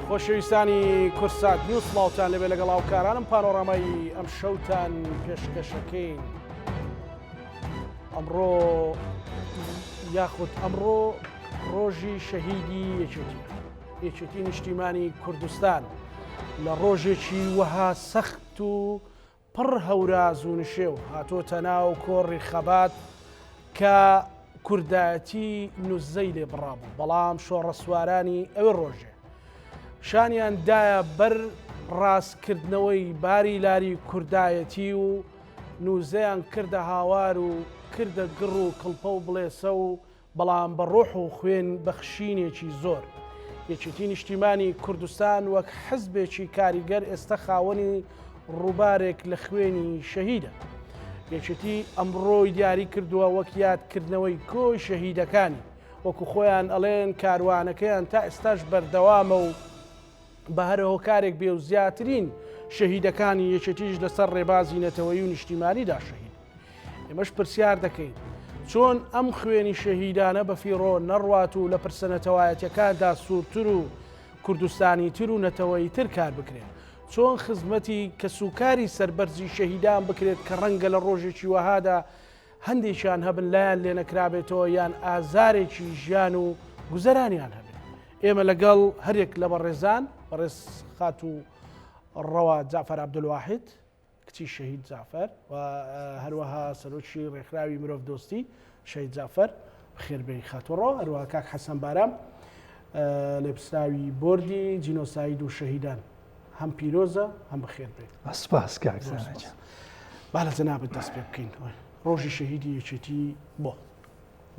خۆشەویستانی کوردسات نیوز سڵاوتان لەبێ لەگەڵ هاوکارانم پانۆرامای ئەم شەوتان پێشکەشەکەین ئەمڕۆ یاخود ئەمڕۆ ڕۆژی شەهیدی یەکێتی یەکێتی نیشتیمانی کوردستان لە ڕۆژێکی وەها سەخت و پڕ هەوراز و نشێو هاتۆتە ناو کۆڕی خەبات کە کوردایەتی نوزەی لێ بڕابوو، بەڵام شۆڕەسوارانی ئەوێ ڕۆژێ شانیان دایە بەر ڕاستکردنەوەی باری لاری کوردایەتی و نوزەیان کردە هاوار و کردە گڕ و کڵپە و بڵێسە و بەڵام بە ڕۆح و خوێن بەخشینێکی زۆر. یەکێتی نیشتیمانی کوردستان وەک حزبێکی کاریگەر ئێستە خاوەنی ڕووبارێک لە خوێنی شەهیدە. یەکێتی ئەمڕۆی دیاری کردووە وەک یادکردنەوەی کۆی شەهیدەکانی. وەکو خۆیان ئەڵێن کاروانەکەیان تا ئێستاش بەردەوامە و بە هەر هۆکارێک بێ و زیاترین شەهیدەکانی یەکێتیش لەسەر ڕێبازی نەتەوەیی و نیشتیمانیدا شەهید. ئێمەش پرسیار دەکەین چۆن ئەم خوێنی شەهیدانە بە فیڕۆ نەڕوات و لە پرسە نەتەوایەتیەکاندا سوورتر و کوردستانیتر و نەتەوەییتر کار بکرێت؟ چۆن خزمەتی کەسوکاری سەربەرزی شەهیدان بکرێت کە ڕەنگە لە ڕۆژێکی وەهادا هەندێکیان هەبن لایان لێنەکرابێتەوە یان ئازارێکی ژیان و گوزەرانیان هەبێت؟ ئێمە لەگەڵ هەرێک لە بەڕێزان بەڕێز خاتوو ڕەوا جەعفەر عەبدولواحید، کچی شەهید جەعفەر و هەروەها سەرۆکی ڕێکخراوی مرۆڤ دۆستی شەهید جەعفەر بەخێربێی خاتوو ڕەوا هەروەها کاک حەسەن بارام لێپرسراوی بۆردی جینۆساید و شەهیدان هەم پیرۆزە هەم بەخێر بێ. سپاس کاک زانا گیان. با لە جەنابت دەست پێ بکەین. ڕۆژی شەهیدی یەکێتی بۆ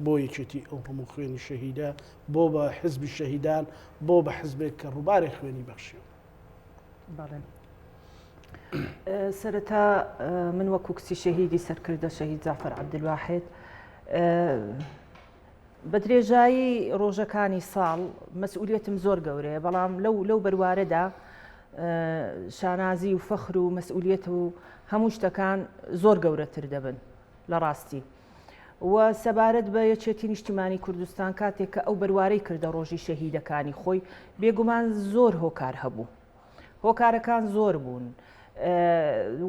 بۆ یەکێتی ئەو هەموو خوێنی شەهیدە بۆ بە حزبی شەهیدان بۆ بە حزبێک کە ڕووبارێک خوێنی بەخشیوە. بەڵێ سەرەتا من وەکو کچی شەهیدی سەرکردە شەهید جەعفەر عەبدولواحید بە درێژایی ڕۆژەکانی ساڵ مەسئولیەتم زۆر گەورەیە بەڵام لەو لەو بەروارەدا شانازی و فەخر و مەسئولیەت و هەموو شتەکان زۆر گەورەتر دەبن لە ڕاستی و سەبارەت بە یەکێتی نیشتیمانی کوردستان کاتێک کە ئەو بەروارەی کردە ڕۆژی شەهیدەکانی خۆی بێگومان زۆر هۆکار هەبوو هۆکارەکان زۆر بوون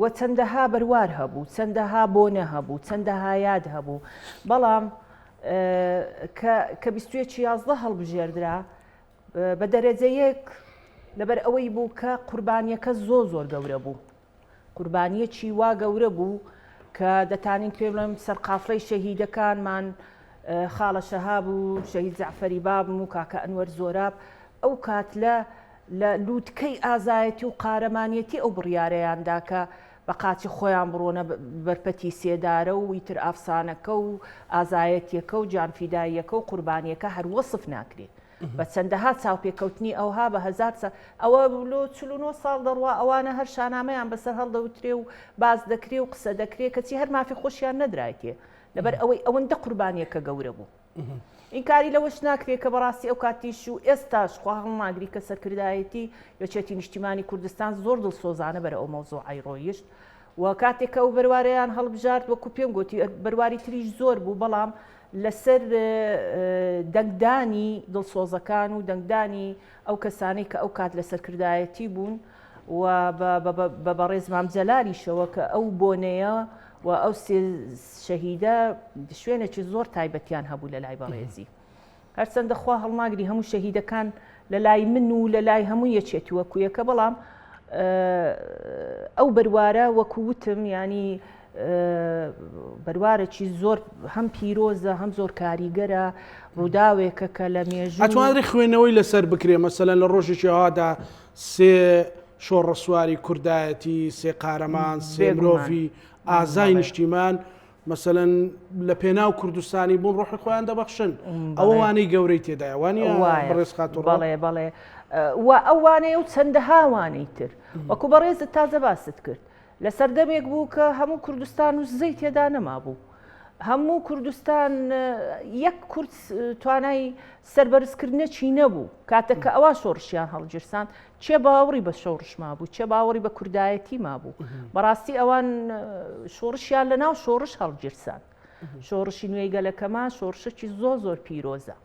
و چەندەها بەروار هەبوو چەندەها بۆنە هەبوو چەندەها یاد هەبوو بەڵام کە بیستویەکی 11 هەڵبژێردرا بە دەرەجەیەک لەبەر ئەوەی بوو کە قوربانیەکە زۆر زۆر گەورە بوو قوربانیەکی وا گەورە بوو کە دەتانین پێ بڵێم سەرقافڵەی شەهیدەکانمان خاڵە شەهاب و شەهید جەعفەری بابم و کاکە ئەنوەر زۆراب ئەو کات لە لە لووتکەی ئازایەتی و قارەمانیەتی ئەو بڕیارەیان دا کە بە قاچی خۆیان بڕۆنە بەرپەتی سێدارە و ئیتر ئافسانەکە و ئازایەتیەکە و جانفیداییەکە و قوربانیەکە هەر وەسف ناکرێ. بە چەندەها چاوپێکەوتنی ئەوها بە هەزار چا ئەوە لۆ 49 ساڵ دەڕوا ئەوانە هەر شانامەیان بەسەر هەڵدەوترێ و باس دەکرێ و قسە دەکرێ کەچی هەر مافی خۆشیان نەدرایتێ لەبەر ئەوەی ئەوەندە قوربانیەکە گەورە بوو ئینکاری لەوەش ناکرێ کە بەڕاستی ئەو کاتیش و ئێستاش خوا هەڵناگری کە سەرکردایەتی یەکێتی نیشتیمانی کوردستان زۆر دڵسۆزانە بەرە ئەو مەوزوعەی ڕۆیشت و کاتێک کە ئەو بەروارەیان هەڵبژارد وەکو پێم گوتی بەرواری تریش زۆر بوو بەڵام لەسەر دەنگدانی دڵسۆزەکان و دەنگدانی ئەو کەسانەی کە ئەو کات لە سەرکردایەتی بوون و بە بەڕێز مام جەلالیشەوە کە ئەو بۆنەیە و ئەو سێ شەهیدە شوێنێکی زۆر تایبەتیان هەبوو لە لای بەڕێزی. هەرچەندە خوا هەڵناگری هەموو شەهیدەکان لە لای من و لە لای هەموو یەکێتی وەکو یەکە بەڵام ئەو بەروارە وەکو وتم ینی بەروارێکی زۆر هەم پیرۆزە هەم زۆر کاریگەرە ڕووداوێکە کە لە مێژوو ئەتوانرێ خوێندنەوەی لەسەر بکرێ مەسەلەن لە ڕۆژێکی ئەوهادا سێ شۆڕەسواری کوردایەتی سێ قارەمان سێ مرۆڤی ئازای نیشتیمان مەسەلەن لە پێناو کوردستانی بوون ڕۆحی خۆیان دەبەخشن ئەوە وانەی گەورەی تێدایە وانە بەڕێز خاتوو بەڵێ بەڵێ و ئەو وانەیە و چەندەها وانەی تر وەکو بەڕێزت تازە باست کرد لە سەردەمێک بوو کە هەموو کوردستان و زەی تێدا نەمابوو. هەموو کوردستان یەک کورد توانای سەربەرزکردنەکی نەبوو. کاتێک کە ئەوان شۆڕشیان هەڵگیرساند، کێ باوەڕی بە شۆڕش مابوو، کێ باوەڕی بە کوردایەتی مابوو. بەڕاستی ئەوان شۆڕشیان لەناو شۆڕش هەڵگیرساند. شۆڕشی نوێی گەلەکەمان شۆڕشێکی زۆر زۆر پیرۆزە.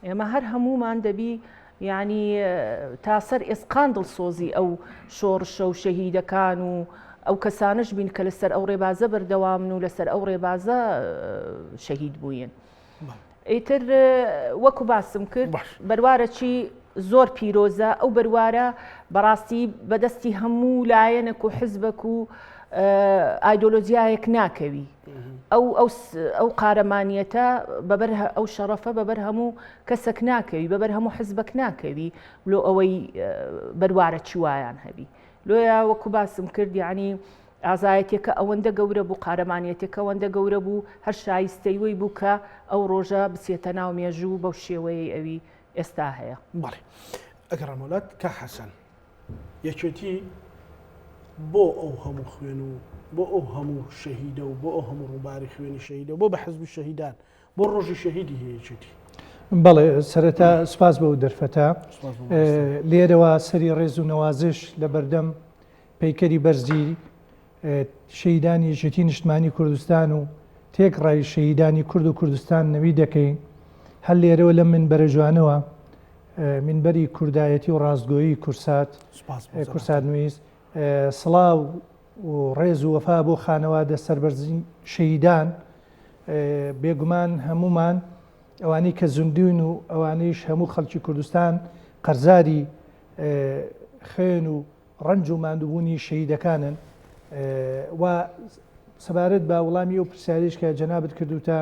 ئێمە هەر هەموومان دەبی. یانی تا سەر ئێسقان دڵسۆزی ئەو شۆڕشە و شەهیدەکان و ئەو کەسانەش بین کە لەسەر ئەو ڕێبازە بەردەوامن و لەسەر ئەو ڕێبازە شەهید بووین. ئیتر وەکو باسم کرد بەروارەکی زۆر پیرۆزە ئەو بەروارە بەڕاستی بەدەستی هەموو لایەنێک و حزبێک و ئایدۆلۆجیایەک ناکەوی ئەو ئەو قارەمانیەتە بەبەر ئەو شەڕەفە بەبەر هەموو کەسەک ناکەوی بەبەر هەموو حزبەک ناکەوی لۆ ئەوەی بەروارە چیوایان هەبی لۆیە وەکو باسم کرد یعنی ئازایەتیەکە ئەوەندە گەورە بوو قارەمانیەتەکە ئەوەندە گەورە بوو هەر شایستەی وەی بوو کە ئەو ڕۆژە بچێتە ناو مێژوو بەو شێوەیەی ئەوی ئێستا هەیە. بەڵێ ئەگەڕامەوە لات کاک حەسەن. یەکێتی بۆ ئەو هەموو خوێن و بۆ ئەو هەموو شەهیدە و بۆ ئەو هەموو ڕووباری خوێنی شەهیدە بۆ بە حزبی شەهیدان بۆ ڕۆژی شەهیدی هەیە یەکێتی؟ بەڵێ سەرەتا سوپاس بەو دەرفەتە لێرەوە سەری ڕێز و نەوازش لە بەردەم پەیکەری بەرزی شەهیدانی یەکێتی نیشتمانی کوردستان و تێکڕای شەهیدانی کورد و کوردستان نەوی دەکەین هەر لێرەوە لەم منبەرە جوانەوە مینبەری کوردایەتی و ڕاستگۆیی کورسات کورسات نویس سڵاو و ڕێز و وەفا بۆ خانەوادە سەربەرزی شەهیدان بێگومان هەمومان ئەوانەی کە زیندوون و ئەوانەیش هەموو خەڵکی کوردستان قەرزاری خوێن و ڕەنج و ماندووبوونی شەهیدەکانن و سەبارەت بە وڵامی ئەو پرسیارەیش کە جەنابت کردووتە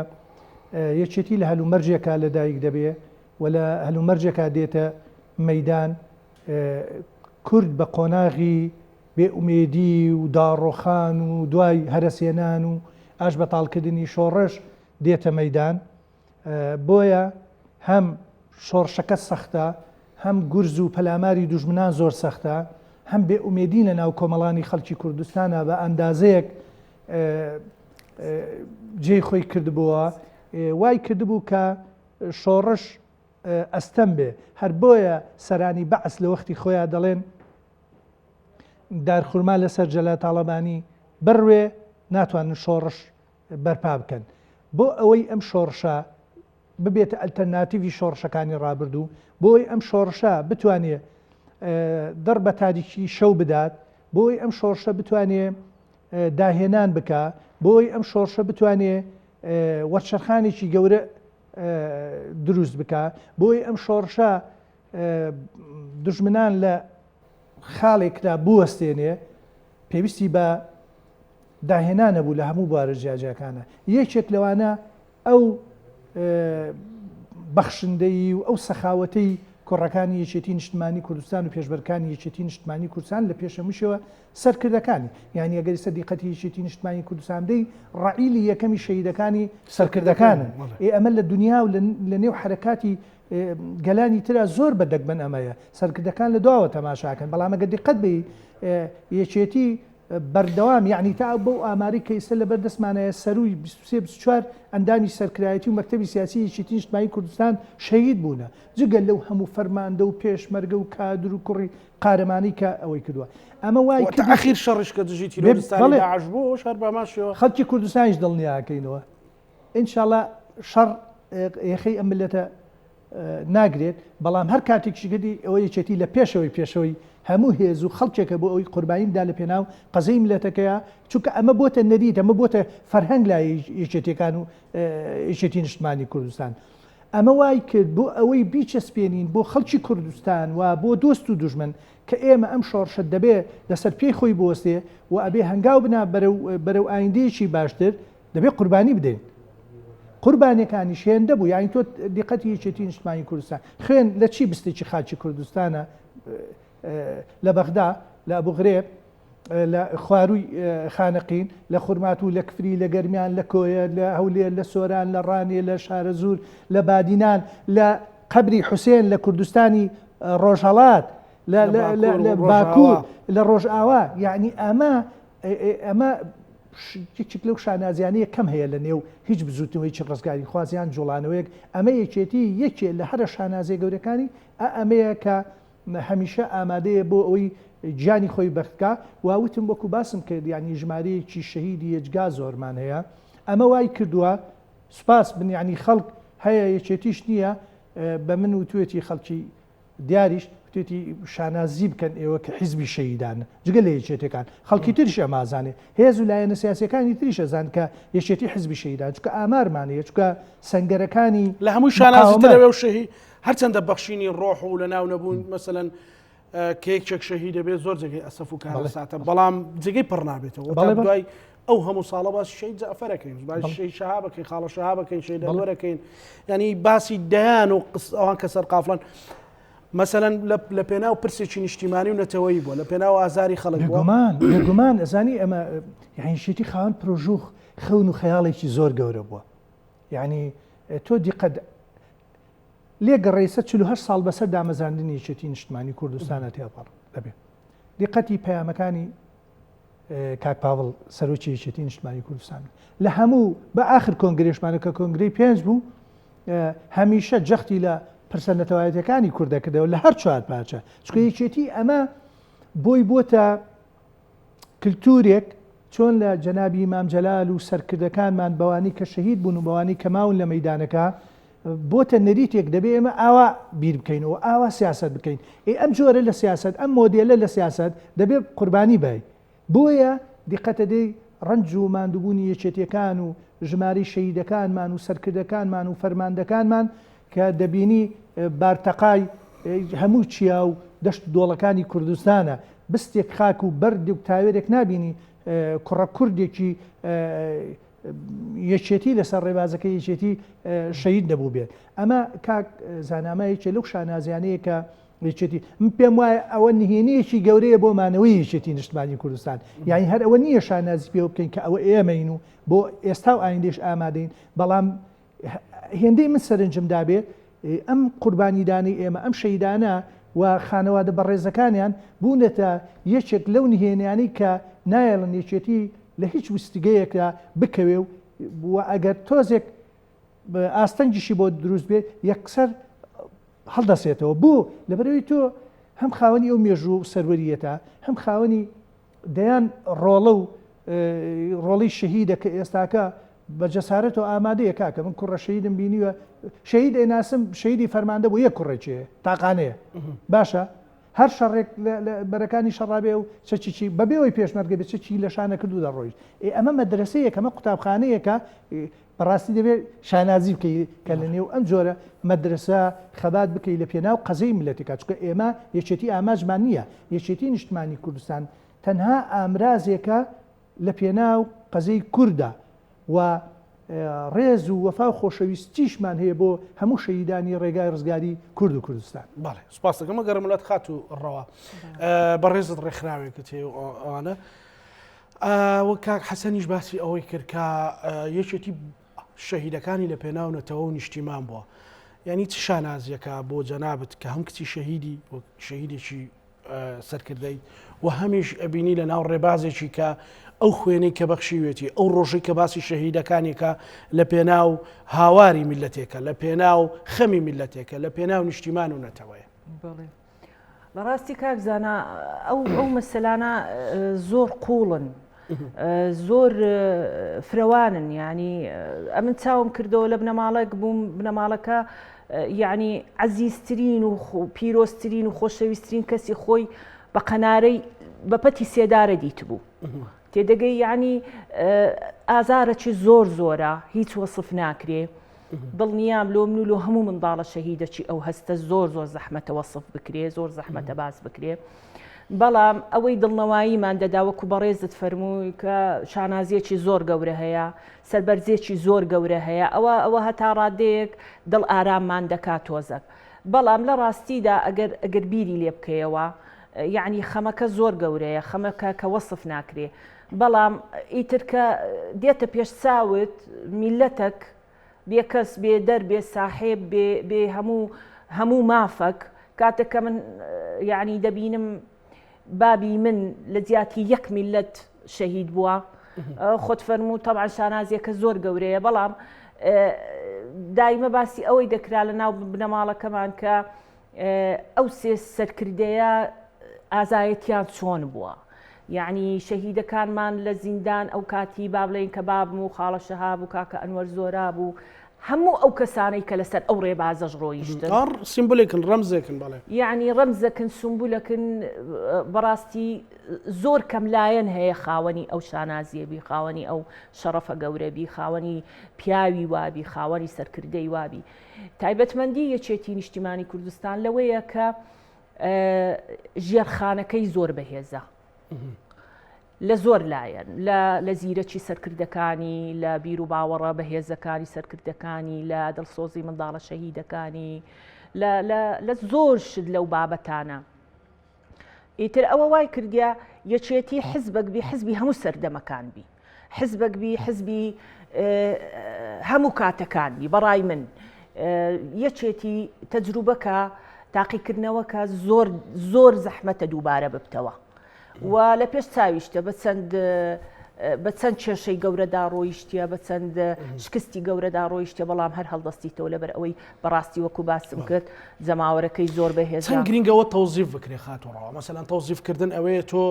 یەکێتی لە هەلومەرجێکا لەدایک دەبێ و لە هەلومەرجێکا دێتە مەیدان کورد بە قۆناغی بێ ئومێدی و داڕۆخان و دوای هەرەسێنان و ئاش بەتاڵکردنی شۆڕش دێتە مەیدان بۆیە هەم شۆڕشەکە سەختە، هەم گورز و پەلاماری دوژمنان زۆر سەختە، هەم بێ ئومێدی لە ناو کۆمەڵانی خەڵکی کوردستانا بە ئەندازەیەک جێی خۆی کردبووە، وای کردبوو کە شۆڕش ئەستەم بێ. هەر بۆیە سەرانی بەعس لە وەختی خۆیا دەڵێن دارخورما لەسەر جەلال تاڵەبانی بڕوێ ناتوانن شۆڕش بەرپا بکەن بۆ ئەوەی ئەم شۆڕشە ببێتە ئەلتەرناتیڤی شۆڕشەکانی ڕابردوو، بۆ ئەوەی ئەم شۆڕشە بتوانێ دڕ بە تاریکی شەو بدات، بۆ ئەوەی ئەم شۆڕشە بتوانێ داهێنان بکا، بۆ ئەوەی ئەم شۆڕشە بتوانێ وەرچەرخانێکی گەورە دروست بکا، بۆ ئەوەی ئەم شۆڕشە دوژمنان لە خاڵێکدا بوەستێنێ، پێویستی بە داهێنان هەبوو لە هەموو بوارە جیاجیاکانە، یەکێک لەوانە ئەو بەخشندەیی و ئەو سەخاوەتەی کوڕەکانی یەکێتی نیشتمانی کوردستان و پێشبەرکانی یەکێتی نیشتمانی کوردستان لە پێش هەمووشەوە سەرکردەکانی یانی ئەگەر ئێستا دیقەتی یەکێتی نیشتمانی کوردستان بدەی ڕەعیلی یەکەمی شەهیدەکانی سەرکردەکانن ئێ ئەمە لە دنیا و لە نێو حەرەکاتی گەلانی ترا زۆر بە دەگمەن ئەمەیە سەرکردەکان لە دواوە تەماشاکەن بەڵام ئەگەر دیقەت بەی یەکێتی بەردەوام یەعنی تا بەو ئامارەی کە ئیستا لەبەر دەستمانایە سەرووی 23 24 ئەندامی سەرکرایەتی و مەکتەبی سیاسی یەکێتی نیشتمانی کوردستان شەهید بوونە جگە لەو هەموو فەرماندە و پێشمەرگە و کادر و کوڕی قارەمانی کە ئەوەی کردووە ئەمە وای واتە کرد ئەخیر شەڕیش کە دژی تیرۆریستانی بەڵێ. داعش بوو ئەوەش هەر بەهەمان شێوە. خەڵکی کوردستانیش دڵنیاکەینەوە ئینشاڵا شەڕ یەخەی ئەم میللەتە ناگرێت، بەڵام هەر کاتێکیش کردی ئەوە یەکێتی لە پێشەوەی پێشەوەی هەموو هێز و خەڵکێکە بۆ ئەوەی قوربانی بدا لە پێناو قەزەی میللەتەکەیا، چونکە ئەمە بۆتە نەریت، ئەمە بۆتە فەرهەنگ لای یەکێتیەکان و یەکێتی نیشتمانی کوردستان. ئەمە وای کرد بۆ ئەوەی بیچەسپێنین بۆ خەڵکی کوردستان و بۆ دۆست و دوژمن کە ئێمە ئەم شۆڕشە دەبێ لەسەر پێی خۆی بوەستێ و ئەبێ هەنگاو بنا بەرەو بەرەو ئایندەیەکی باشتر، دەبێت قوربانی بدەین قوربانیەکانیش هێندە بوو یانی تۆ دیقەتی یەکێتی نیشتمانی کوردستان خوێن لە چی بستێکی خاکی کوردستانە لە بەغدا لە ئەبوو غرێب لە خواروی خانەقین لە خورمات و لە کفری لە گەرمیان لە کۆیە لە هەولێر لە سۆران لە ڕانێ لە شارەزوور لە بادینان لە قەبری حوسێن لە کوردستانی ڕۆژهەڵات لە باکوور لە ڕۆژئاوا یعنی ئەمە ئەمە یەکێک لەو شانازیانەیە کەم هەیە لە نێو هیچ بزوتنەوەیەکی ڕزگاریخواز یان جوڵانەوەیەک، ئەمە یەکێتی یەکێ لە هەرە شانازیە گەورەکانی ئا ئەمەیە کە هەمیشە ئامادەیە بۆ ئەوەی گیانی خۆی بەخت کا و وتم وەکو باسم کرد یانی ژمارەیەکی شەهیدی یەجگا زۆرمان هەیە ئەمە وای کردووە سوپاس بن یانی خەڵک هەیە یەکێتیش نییە بە من وتوێتی خەڵکی. دیاریش وتێتی شانازی بکەن ئێوە کە حیزبی شەهیدان جگە لە یەکێتیەکان خەڵکی تریش ئەمە ئەزانێ هێز و لایەنە سیاسیەکانی تریش ئەزان کە یەکێتی حیزبی شەهیدان چونکە ئامارمان هەیە چونکە سەنگەرەکانی لە هەمووی شانازیتر لەوێ و شەهی هەرچەندە بەخشینی ڕۆح و لەناو نەبوون مەسەلەن کە یەکێک شەهید دەبێت زۆر جێگەی ئەسەف و کارەساتە بەڵام جێگەی پڕ نابێتەوە دوای ئەو هەموو ساڵە باسی شەهید جەعفەرەکەین باسی شەهید شەهابەکەین خاڵە شەهابەکەین شەهید ئەنوەرەکەین یعنی باسی دەیان و ئەوان کە سەرقافڵن مەسەلەن لە پێناو پرسێکی نیشتیمانی و نەتەوەیی بووە لە پێناو ئازاری خەڵک بووە. بێگومان بێگومان ئەزانی ئەمە یعنی شێتی خاوەن پرۆژوخ خەون و خەیاڵێکی زۆر گەورە بووە یعنی تۆ دیقەت لێ گەڕێسە 48 ساڵ بەسەر دامەزراندنی یەکێتی نیشتمانی کوردستانە تێپەڕ دەبێت دیقەتی پەیامەکانی کاک پاڤڵ سەرۆکی یەکێتی نیشتمانی کوردستان لە هەموو بە ئاخر کۆنگرێشمانە کە کۆنگرەی پێنج بوو هەمیشە جەختی لە پرسە نەتەوایەتەکانی کوردەکردەوە لە هەر چوار پارچە چکە یەکێتی ئەمە بۆی بۆتە کللتورێک چۆن لە جەنابی مام جەلال و سەرکردەکانمان بەوانی کە شەهید بوون و بەوانی کە ماون لە مەدانەکە بۆتە نەریتێک دەبێ ئێمە ئاوا بیر بکەینەوە ئاوا سیاسەت بکەین ئێ ئەم جۆرە لە سیاسەت ئەم مۆدێلە لە سیاسەت دەبێ قوربانی بای بۆیە دیقەتە دەی ڕەنج و ماندووبوونی یەکێتیەکان و ژمارەی شەهیدەکانمان و سەرکردەکانمان و فەرماندەکانمان کە دەبینی بارتەقای هەموو چیا و دەشت و دۆڵەکانی کوردستانە بستێک خاک و بەرد و تاوێرێک نابینی کوڕە کوردێکی یەکێتی لەسەر ڕێبازەکەی یەکێتی شەهید نەبووبێت ئەمە کاک زانامە یەکێ لەو شانازیانەیە کە یەکێتی من پێم وایە ئەوە نهێنیەکی گەورەیە بۆ مانەوەی یەکێتی نیشتمانی کوردستان یعنی هەر ئەوە نییە شانازی پێوە بکەین کە ئەوە ئێمەین و بۆ ئێستا و ئایندەش ئامادەین بەڵام هێندەی من سەرنجم دابێ ئەم قوربانیدانەی ئێمە ئەم شەهیدانە و خانەوادە بەڕێزەکانیان بوونەتە یەکێک لەو نهێنیانەی کە نایەڵن یەکێتی لە هیچ وستگەیەکدا بکەوێ و و ئەگەر تۆزێک ئاستەنگیشی بۆ دروست بێت یەکسەر هەڵدەسێتەوە بۆ لەبەرەوەی تۆ هەم خاوەنی ئەو مێژوو و سەروەریەتە هەم خاوەنی دەیان ڕۆڵە و ڕۆڵی شەهیدە کە ئێستاکە بە جەسارەتەوە ئامادەیە کاکە من کوڕە شەهیدم بینیوە شەهید ئەیناسم شەهیدی فەرماندە بۆ یەک کوڕێکێ تاقانەیە باشە هەر شەڕێک لە بەرەکانی شەڕابێ و چەکیی بەبێەوەی پێشمەرگە بێ چەکی لە شانە کرد و دەڕۆیشت ئێ ئەمە مەدرسەیەک ئەمە قوتابخانەیەکە بەڕاستی دەبێت شانازی بکەی کە لە نێو ئەم جۆرە مەدرسە خەبات بکەی لە پێناو قەزەی میللەتێکا چونکە ئێمە یەکێتی ئاماجمان نییە یەکێتی نیشتمانی کوردستان تەنها ئامرازێکە لە پێناو قەزەی کوردە و ڕێز و وەفا و خۆشەویستیشمان هەیە بۆ هەموو شەهیدانی ڕێگای ڕزگاری کورد و کوردستان. بەڵێ سوپاس دەکەم ئەگەرم لات خاتوو ڕەوا بەڕێزت ڕێکخراوێکت هەیە و ئەوانە وەک کاک حەسەنیش باسی ئەوەی کرد کە یەکێتی شەهیدەکانی لە پێناو نەتەوە و نیشتیمان بووە یعنی چ شانازیەکە بۆ جەنابت کە هەم کچی شەهیدی وەک شەهیدێکی سەرکردەی و هەمیش ئەبینی لە ناو ڕێبازێکی کە ئەو خوێنەی کە بەخشیوێتی ئەو ڕۆژەی کە باسی شەهیدەکانێکە لە پێناو هاواری میلەتێکە لە پێناو خەمی میلەتێکە لە پێناو نیشتیمان و نەتەوەیە. بەڵێ بەڕاستی کاک زانا ئەو ئەو مەسەلانە زۆر قوڵن زۆر فرەوانن ینی ئەمن چاوم کردەوە لە بنەماڵێک بووم بنەماڵەکە یعنی عزیزترین و پیرۆزترین و خۆشەویسترین کەسی خۆی بە قەنارەی بە پەتی سێدارە دیتبوو تێدەگەی یعنی ئازارەکی زۆر زۆرە هیچ وەسف ناکرێ دڵنیام لۆ من و لۆ هەموو منداڵە شەهیدەکی ئەو هەستە زۆر زۆر زەحمەتە وەسف بکرێ زۆر زەحمەتە باس بکرێ بەڵام ئەوەی دڵنەواییمان دەدا وەکو بەڕێزت فەرمووی کە شانازیەکی زۆر گەورە هەیە سەربەرزیەکی زۆر گەورە هەیە ئەوە ئەوە هەتا ڕادەیەک دڵ ئاراممان دەکات تۆزەک بەڵام لە ڕاستیدا ئەگەر ئەگەر بیری لێ بکەیەوە یعنی خەمەکە زۆر گەورەیە خەمەکە کە وەسف ناکرێ بەڵام ئیتر کە دێتە پێش چاوت میللەتەک بێ کەس بێ دەر بێ ساحێب بێ بێ هەموو هەموو مافەک کاتێک کە من یعنی دەبینم بابی من لە جیاتی یەک میللەت شەهید بووە خۆت فەرموو تەبعەن شانازیەکە زۆر گەورەیە بەڵام دایمە باسی ئەوەی دەکرا لە ناو بنەماڵەکەمان کە ئەو سێ سەرکردەیە ئازایەتیان چۆن بووە؟ یەعنی شەهیدەکانمان لە زیندان ئەو کاتی با بڵێین کە بابم و خاڵە شەهاب و کاکە ئەنوەر زۆراب و. هەموو ئەو کەسانەی کە لەسەر ئەو ڕێبازەش ڕۆیشتن. سیمبولێکن، ڕەمزێکن، بەڵێ. یەعنی ڕەمزەکن، سومبولەکن، بەڕاستی زۆر کەم لایەن هەیە خاوەنی ئەو شانازیە بی، خاوەنی ئەو شەڕەفە گەورە بی، خاوەنی پیاوی وابی، خاوەنی سەرکردەی وابی. تایبەتمەندی یەکێتی نیشتیمانی کوردستان لەوەیە کە ژێرخانەکەی زۆر بەهێزە. لە زۆر لایەن، لە لە زیرەکی سەرکردەکانی، لە بیروباوەڕە بەهێزەکانی سەرکردەکانی، لە دڵسۆزی منداڵە شەهیدەکانی، لە لە لە زۆر شت لەو بابەتانە. ئیتر ئەوە وای کردیە یەکێتی حزبەک بی حزبی هەموو سەردەمەکان بی. حزبەک بی حزبی هەموو کاتەکان بی بەڕای من یەکێتی تەجروبەکە تاقیکردنەوەکە زۆر زۆر زەحمەتە دووبارە ببتەوە. و لە پێش چاویشتە بە چەند بە چەند کێشەی گەورەدا ڕۆیشتە بە چەند شکستی گەورەدا ڕۆیشتە بەڵام هەر هەڵدەستیتەوە لەبەر ئەوەی بەڕاستی وەکو باسم کرد جەماوەرەکەی زۆر بەهێز چەند گرنگەوە تەوزیف بکرێ خاتوڕەوە مەسەلەن تەوزیفکردن ئەوەیە تۆ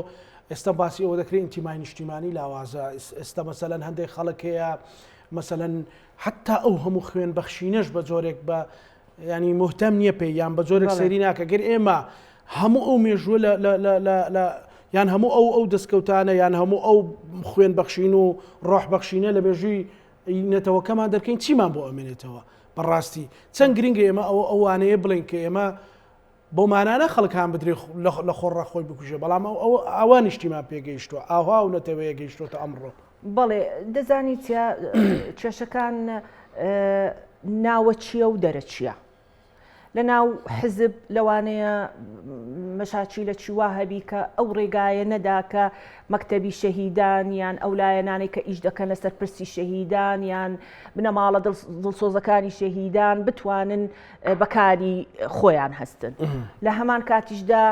ئێستا باسی ئەوە دەکرێت ئینتیمای نیشتیمانی لاوازە ئێستا مەسەلەن هەندێک خەڵک هەیە مەسەلەن حتا ئەو هەموو خوێن بەخشینەش بە جۆرێک بە ینی مهتەم نییە پێی یان بە جۆرێک سەیری ناکە گەر ئێمە هەموو ئەو مێژووە لە لە لە لە لە یان هەموو ئەو ئەو دەستکەوتانە یان هەموو ئەو خوێن بەخشین و ڕۆح بەخشینە لە مێژووی نەتەوەکەمان دەرکەین چیمان بۆ ئەمێنێتەوە بەڕاستی چەند گرنگە ئێمە ئەو ئەوانەیە بڵێن کە ئێمە بۆ مانانە خەڵک هان بدرێ لە خۆڕا خۆی بکوژێ بەڵام ئەو ئەوە نیشتیمان پێگەیشتووە ئاها و نەتەوەیە گەیشتۆتە ئەمڕۆ. بەڵێ دەزانی چیا کێشەکان ناوەچیە و دەرەچیە لە ناو حزب لەوانەیە مەشاچی لە چیوا هەبی کە ئەو ڕێگایە نەدا کە مەکتەبی شەهیدان یان ئەو لایەنانەی کە ئیش دەکەن لەسەر پرسی شەهیدان یان بنەماڵە دڵسۆزەکانی شەهیدان بتوانن بەکاری خۆیان هەستن لە هەمان کاتیشدا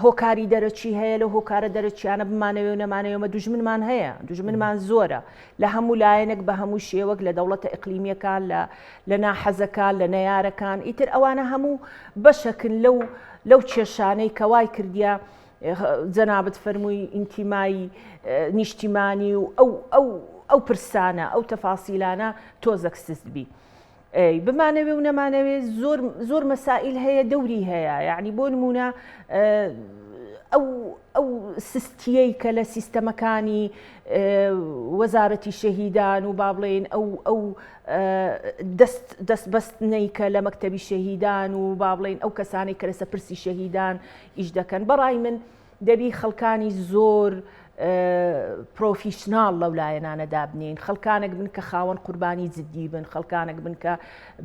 هۆکاری دەرەکی هەیە لە هۆکارە دەرەکیانە بمانەوێ و نەمانەوێمە دوژمنمان هەیە دوژمنمان زۆرە لە هەموو لایەنێک بە هەموو شێوەک لە دەوڵەتە ئیقلیمیەکان لە لە ناحەزەکان لە نەیارەکان ئیتر ئەوانە هەموو بەشەکن لەو لەو کێشانەی کەوای کردیە جەنابت فەرمووی ئینتیمای نیشتیمانی و ئەو ئەو ئەو پرسانە ئەو تەفاسیلانە تۆزەک سست بی. ئەی بمانەوێ و نەمانەوێ زۆر زۆر مەسائیل هەیە دەوری هەیە یعنی بۆ نمونە ئەو ئەو سستیەی کە لە سیستەمەکانی وەزارەتی شەهیدان و با بڵێن ئەو ئەو دەست دەست بەستنەی کە لە مەکتەبی شەهیدان و با بڵێن ئەو کەسانەی کە لەسەر پرسی شەهیدان ئیش دەکەن بەڕای من دەبی خەڵکانی زۆر پرۆفیشناڵ لەو لایەنانە دابنێین، خەڵکانێک بن کە خاوەن قوربانی جدی بن، خەڵکانێک بن کە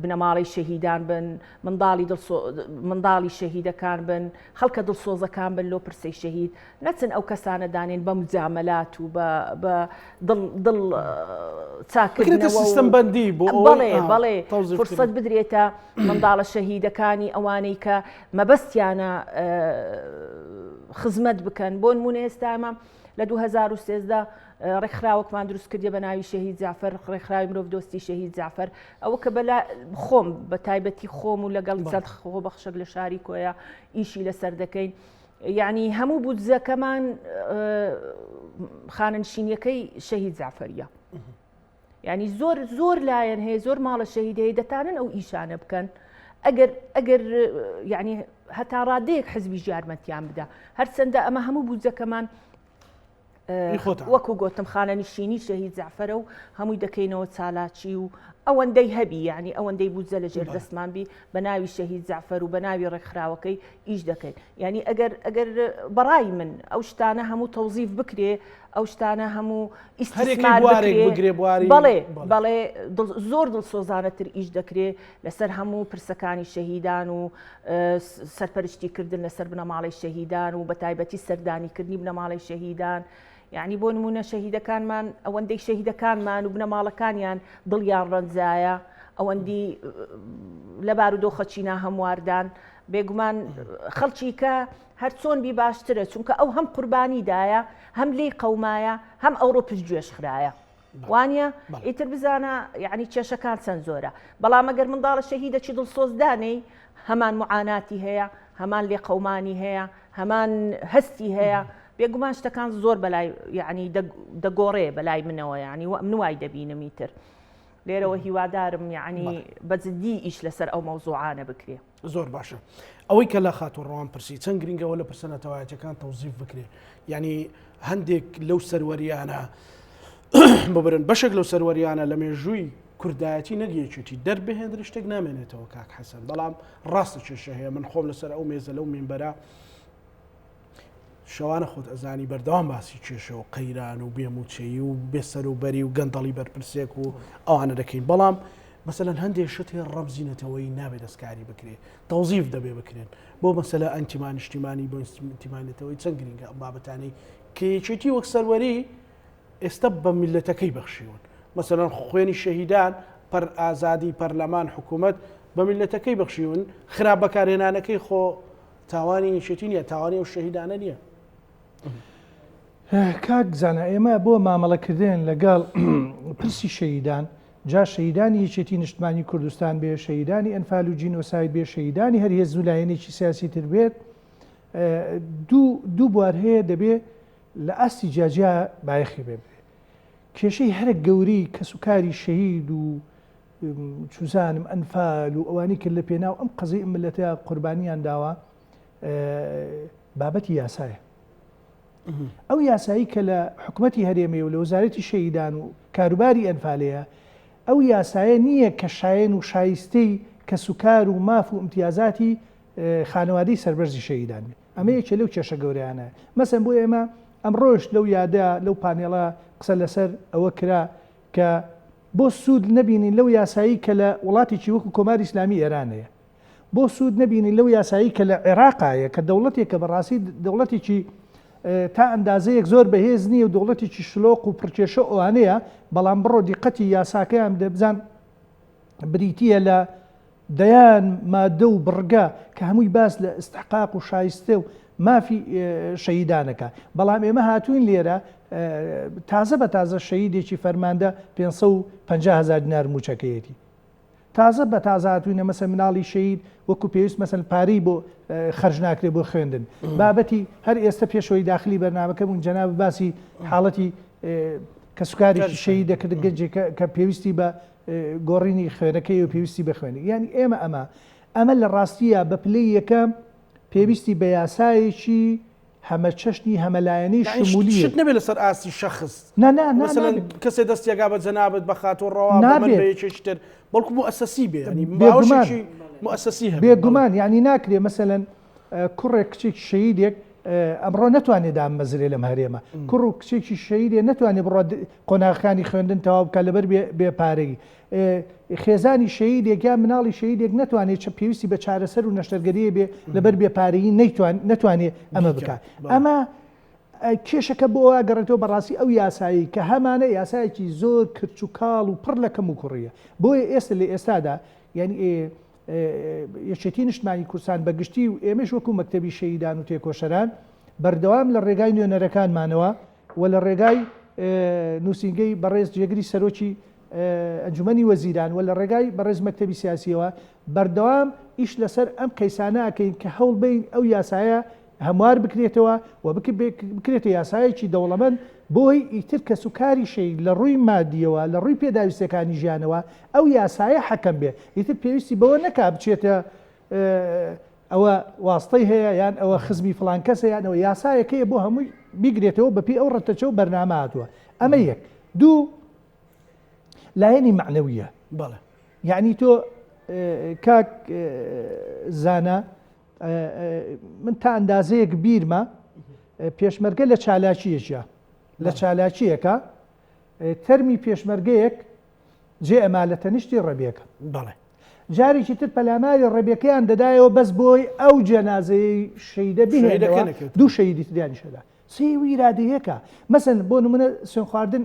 بنەماڵەی شەهیدان بن، منداڵی منداڵی شەهیدەکان بن، خەڵکە دڵسۆزەکان بن لۆ پرسەی شەهید، نەچن ئەو کەسانە دانێن بە مجامەلات و بە بە دڵ دڵ چاکردنەوە سیستەم بەندی بۆ بەڵێ بەڵێ فرسەت بدرێتە منداڵە شەهیدەکانی ئەوانەی کە مەبەستیانە خزمەت بکەن بۆ نمونە ئێستا ئێمە لە 2013 ڕێکخراوەکمان دروست کردی بە ناوی شەهید جعفر ڕێکخراوی مرۆڤ دۆستی شەهید جعفر ئەوە کە بەلا خۆم بە تایبەتی خۆم و لەگەڵ چەند خۆ بەخشک لە شاری کۆیە ئیشی لەسەر دەکەین یعنی هەموو بودجەکەمان خانەنشینیەکەی شەهید جعفریە یانی زۆر زۆر لایەن هەیە زۆر ماڵە شەهید هەیە دەتانن ئەو ئیشانە بکەن ئەگەر ئەگەر یعنی هەتا ڕادەیەک حزبی یارمەتیان بدا هەرچەندە ئەمە هەموو بودجەکەمان وەکو گوتم خانەنشینی شەهید جعفرە و هەمووی دەکەینەوە چالاکی و ئەوەندەی هەبی یعنی ئەوەندەی بودجە لە ژێر دەستمان بی بە ناوی شەهید جعفر و بە ناوی ڕێکخراوەکەی ئیش دەکەین یعنی ئەگەر ئەگەر بەڕای من ئەو شتانە هەموو تەوزیف بکرێ ئەو شتانە هەموو ئیستیسمار بکرێ بەڵێ بەڵێ زۆر دڵسۆزانەتر ئیش دەکرێ لەسەر هەموو پرسەکانی شەهیدان و سەرپەرشتی کردن لەسەر بنەماڵەی شەهیدان و بەتایبەتی سەردانیکردنی بنەماڵەی شەهیدان یعنی بۆ نمونە شەهیدەکانمان ئەوەندەی شەهیدەکانمان و بنەماڵەکانیان دڵیان ڕەنجایە ئەوەندی لە بارودۆخەکی ناهەمواردان بێگومان خەڵکی کە هەر چۆن بی باشترە چونکە ئەو هەم قوربانی دایە هەم لێی قەومایە هەم ئەوڕۆ پشت گوێش خرایە وانە ئیتر بزانە یعنی کێشەکان چەند زۆرە بەڵام ئەگەر منداڵە شەهیدەکی دڵسۆز دانێی هەمان معاناتی هەیە هەمان لێقەومانی هەیە هەمان هەستی هەیە بێگومان شتەکان زۆر بەلای یعنی دەگۆڕێ بەلای منەوە یعنی وە من وای دەبینم ئیتر. لێرەوە هیوادارم یعنی بە جدی ئیش لەسەر ئەو مەوزوعانە بکرێ. زۆر باشە ئەوەی کە لە خاتوو ڕەوان پرسی چەند گرنگەوە لە پرسە نەتەوایەتەکان تەوزیف بکرێ یعنی هەندێک لەو سەروەریانە ببرن بەشێک لەو سەروەریانە لە مێژووی کوردایەتی نەک یەکێتی دەربهێنرێ شتێک نامێنێتەوە کاک حەسەن بەڵام ڕاستە کێشە هەیە من خۆم لەسەر ئەو مێزە لەو مینبەرە شەوانە خۆت ئەزانی بەردەوام باسی کێشە و قەیران و بێموچەیی و بێسەروبەری و گەندەڵی بەرپرسێک و ئەوانە دەکەین بەڵام مەسەلەن هەندێک شت هەیە ڕەمزی نەتەوەیی نابێت دەستکاری بکرێت تەوزیف دەبێ بکرێن بۆ مەسەلە ئەنتیما نیشتیمانی بۆ ئینتیما نەتەوەی چەند گرنگە ئەم بابەتانەی کە یەکێتی وەک سەروەری ئێستا بە میللەتەکەی بەخشیون مەسەلەن خوێنی شەهیدان پەر ئازادی پەرلەمان حکوومەت بە میللەتەکەی بەخشیون خراپ بەکارهێنانەکەی خۆ تاوانی یەکێتی نییە تاوانی ئەو شەهیدانە نییە. کاک زانا ئێمە بۆ مامەڵەکردن لەگەڵ پرسی شەهیدان جا شەهیدانی یەکێتی نیشتمانی کوردستان بێ شەهیدانی ئەنفال و جینۆساید بێ شەهیدانی هەر هێز و لایەنێکی سیاسی تر بێت دوو دوو بوار هەیە دەبێ لە ئاستی جیاجیا بایەخی پێ بدرێت. کێشەی هەرە گەورەی کەسوکاری شەهید و چوزانم ئەنفال و ئەوانی کە لە پێناو ئەم قەزەی ئەم ملەتە قوربانیان داوە بابەتی یاسایە. ئەو یاسایی کە لە حکومەتی هەرێمێ و لە وەزارەتی شەهیدان و کاروباری ئەنفالەیە ئەو یاسایە نییە کە شایەن و شایستەی کەسوکار و ماف و ئیمتیازاتی خانەوادەی سەربەرزی شەهیدان بێ. ئەمە یەکێ لەو کێشە گەورەیانە. مەسەن بۆ ئێمە ئەمڕۆش لەو یادە، لەو پانێڵە قسە لەسەر ئەوە کرا کە بۆ سوود نەبینین لەو یاسایی کە لە وڵاتێکی وەکو کۆماری ئیسلامی ئێران هەیە، بۆ سوود نەبینین لەو یاسایی کە لە عێراقا هەیە کە دەوڵەتێکە بەڕاستی دەوڵەتێکی تا ئەندازەیەک زۆر بەهێز نییە و دەوڵەتێکی شلۆق و پڕکێشە ئەوانەیە، بەڵام بڕۆ دیقەتی یاساکەیان بدە بزان بریتییە لە دەیان مادە و بڕگە کە هەمووی باس لە ئیستحقاق و شایستە و مافی شەهیدان ئەکا بەڵام ئێمە هاتووین لێرە تازە بە تازە شەهیدێکی فەرماندە 550 هەزار دینار مووچەکەیەتی تازە بە تازە هاتووینە مەسە مناڵی شەهید وەکو پێویست مەسەن پارەی بۆ خەرج ناکرێ بۆ خوێندن بابەتی هەر ئێستا پێشەوەی داخلی بەرنامەکە بوون جەناب باسی حاڵەتی کەسوکارێکی شەهید دەکرد گەنجێک کە پێویستی بە گۆڕینی خوێنەکەی و پێویستی بە خوێنی یانی ئێمە ئەمە ئەمە لە ڕاستیە بە پلەی یەکەم پێویستی بە یاسایەکی هەمەچەشنی هەمەلایەنەی شمولی شت نەبێت لەسەر ئاستی شەخس نا نا نا مثلا کەسێ دەستیەکا بە جەنابت بە خاتوو ڕەوا بە من بە یەکێکی تر بەڵکو موئەسەسی بێ یانی باوەشێکی موئەسەسی هەبێ بێگومان یانی ناکرێ مەسەلەن کوڕێک کچێکی شەهیدێک ئەمڕۆ نەتوانێت دامەزرێ لەم هەرێمە کوڕ و کچێکی شەهیدێ نەتوانێت بڕات قۆناغەکانی خوێندن تەواو بکات لەبەر بێ پارەیی خێزانی شەهیدێک یان مناڵی شەهیدێک نەتوانێت چە پێویستی بە چارەسەر و نەشتەرگەریە بێ لەبەر بێ پارەیی نەیتوان نەتوانێت ئەمە بکات ئەمە کێشەکە بۆ گەڕێتەوە بەڕاستی ئەو یاسایی کە هەمانە یاسایەکی زۆر کرچ و کاڵ و پڕ لە کەم و کوڕیە بۆیە ئێستا لە ئێستادا یعنی یەکێتی نیشتمانی کوردستان بە گشتی و ئێمەش وەکو مەکتەبی شەهیدان و تێکۆشەران بەردەوام لە ڕێگای نوێنەرەکانمانەوە و لە ڕێگای نووسینگەی بەڕێز جێگری سەرۆکی ئەنجومەنی وەزیران و لە ڕێگای بەڕێز مەکتەبی سیاسیەوە بەردەوام ئیش لەسەر ئەم کەیسانە ئەکەین کە هەوڵ بەین ئەو یاسایە هەموار بکرێتەوە و بکرێتە یاسایەکی دەوڵەمەند بۆی ئیتر کەسوکاری شەهید لە ڕووی مادیەوە لە ڕووی پێداویستیەکانی ژیانەوە ئەو یاسایە حەکەم بێ ئیتر پێویستی بەوە نەکا بچێتە ئەوە واستەی هەیە یان ئەوە خزمی فڵان کەسە یان ئەوە یاسایەکەیە بۆ هەمووی بیگرێتەوە بەپێی ئەو ڕەتەچە و بەرنامە هاتووە ئەمە یەک دوو لایەنی مەعنەویە بەڵێ یعنی تۆ کاک زانا من تا ئەندازەیەک بیرمە پێشمەرگە لە چالاکیەکە لە چالاکیەکە تەرمی پێشمەرگەیەک جێ ئەما لە تەنیشتی ڕەبیەکە. بەڵێ. جارێکی تر پەلاماری ڕەبیەکەیان دەدایەوە بەس بۆی ئەو جەنازەی شەیدە بهێنەوە دوو شەیدی تریانیش ئەدا. سێ ئیرادەیەکە. مەسەن بۆ نمونە سوێن خواردن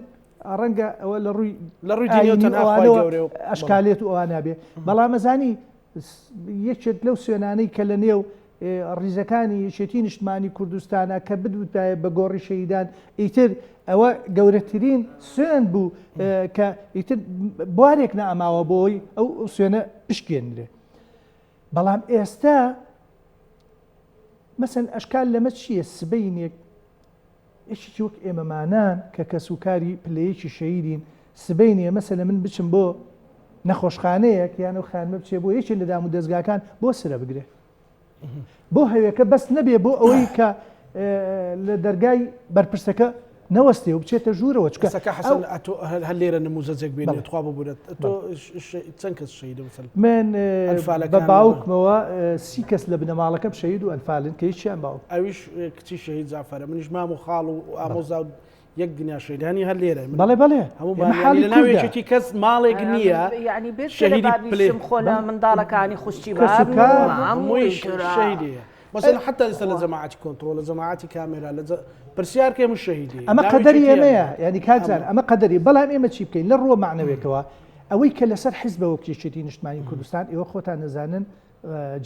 ڕەنگە ئەوە لە ڕووی لە ڕووی دینیەوە تەنها خوای گەورەیە و ئەشکالێت و ئەوانە بێ بەڵام ئەزانی یەکێک لەو سوێنانەی کە لە نێو ڕیزەکانی یەکێتی نیشتمانی کوردستانە کە بدوتایە بە گۆڕی شەهیدان ئیتر ئەوە گەورەترین سوێن بوو کە ئیتر بوارێک نەئەماوە بۆی ئەو سوێنە بشکێنرێ بەڵام ئێستا مەسەن ئەشکال لەمە چییە سبەینێک یەکێکی وەک ئێمەمانان کە کەسوکاری پلەیەکی شەهیدین. سبەینێ مەسەلەن من بچم بۆ نەخۆشخانەیەک یان ئەو خانمە بچێ بۆ یەکێ لە دام و دەزگاکان بۆ سرە بگرێ بۆ هەوێکە بەس نەبێ بۆ ئەوەی کە لە دەرگای بەرپرسەکە نەوەستێ و بچێتە ژوورەوە چکە سەکە حەسەن ئەتۆ هەر لێرە نموزەجێک بێنێ تخوا ببورە تۆ چەند کەس شەهیدە مەسەل من بە باوکمەوە سی کەس لە بنەماڵەکەم شەهید و ئەنفالن کە هیچیان باوک ئەویش کچی شەهید جعفەرە منیش مام و خاڵ و ئامۆزا و یەک دنیا شەهیدانی هەر لێرە بەڵێ بەڵێ هەموو حاڵی لە ناو یەکێتی کەس ماڵێک نییە یعنی بێت شەهیدی پلێم خۆ لە منداڵەکانی خوشکی هەمووی شەهیدیە مثلا حتى لسه لە جەماعەتی کۆنترۆڵ لە جەماعەتی کامێرا لە پرسیار کەم شەهیدی ئەمە قەدەری ئێمەیە یعنی کاک زانا ئەمە قەدەری بەڵام ئێمە چی بکەین لە ڕووە مەعنەوێکەوە ئەوەی کە لەسەر حزبە وەک یەکێتی نیشتمانی کوردستان ئێوە خۆتان نەزانن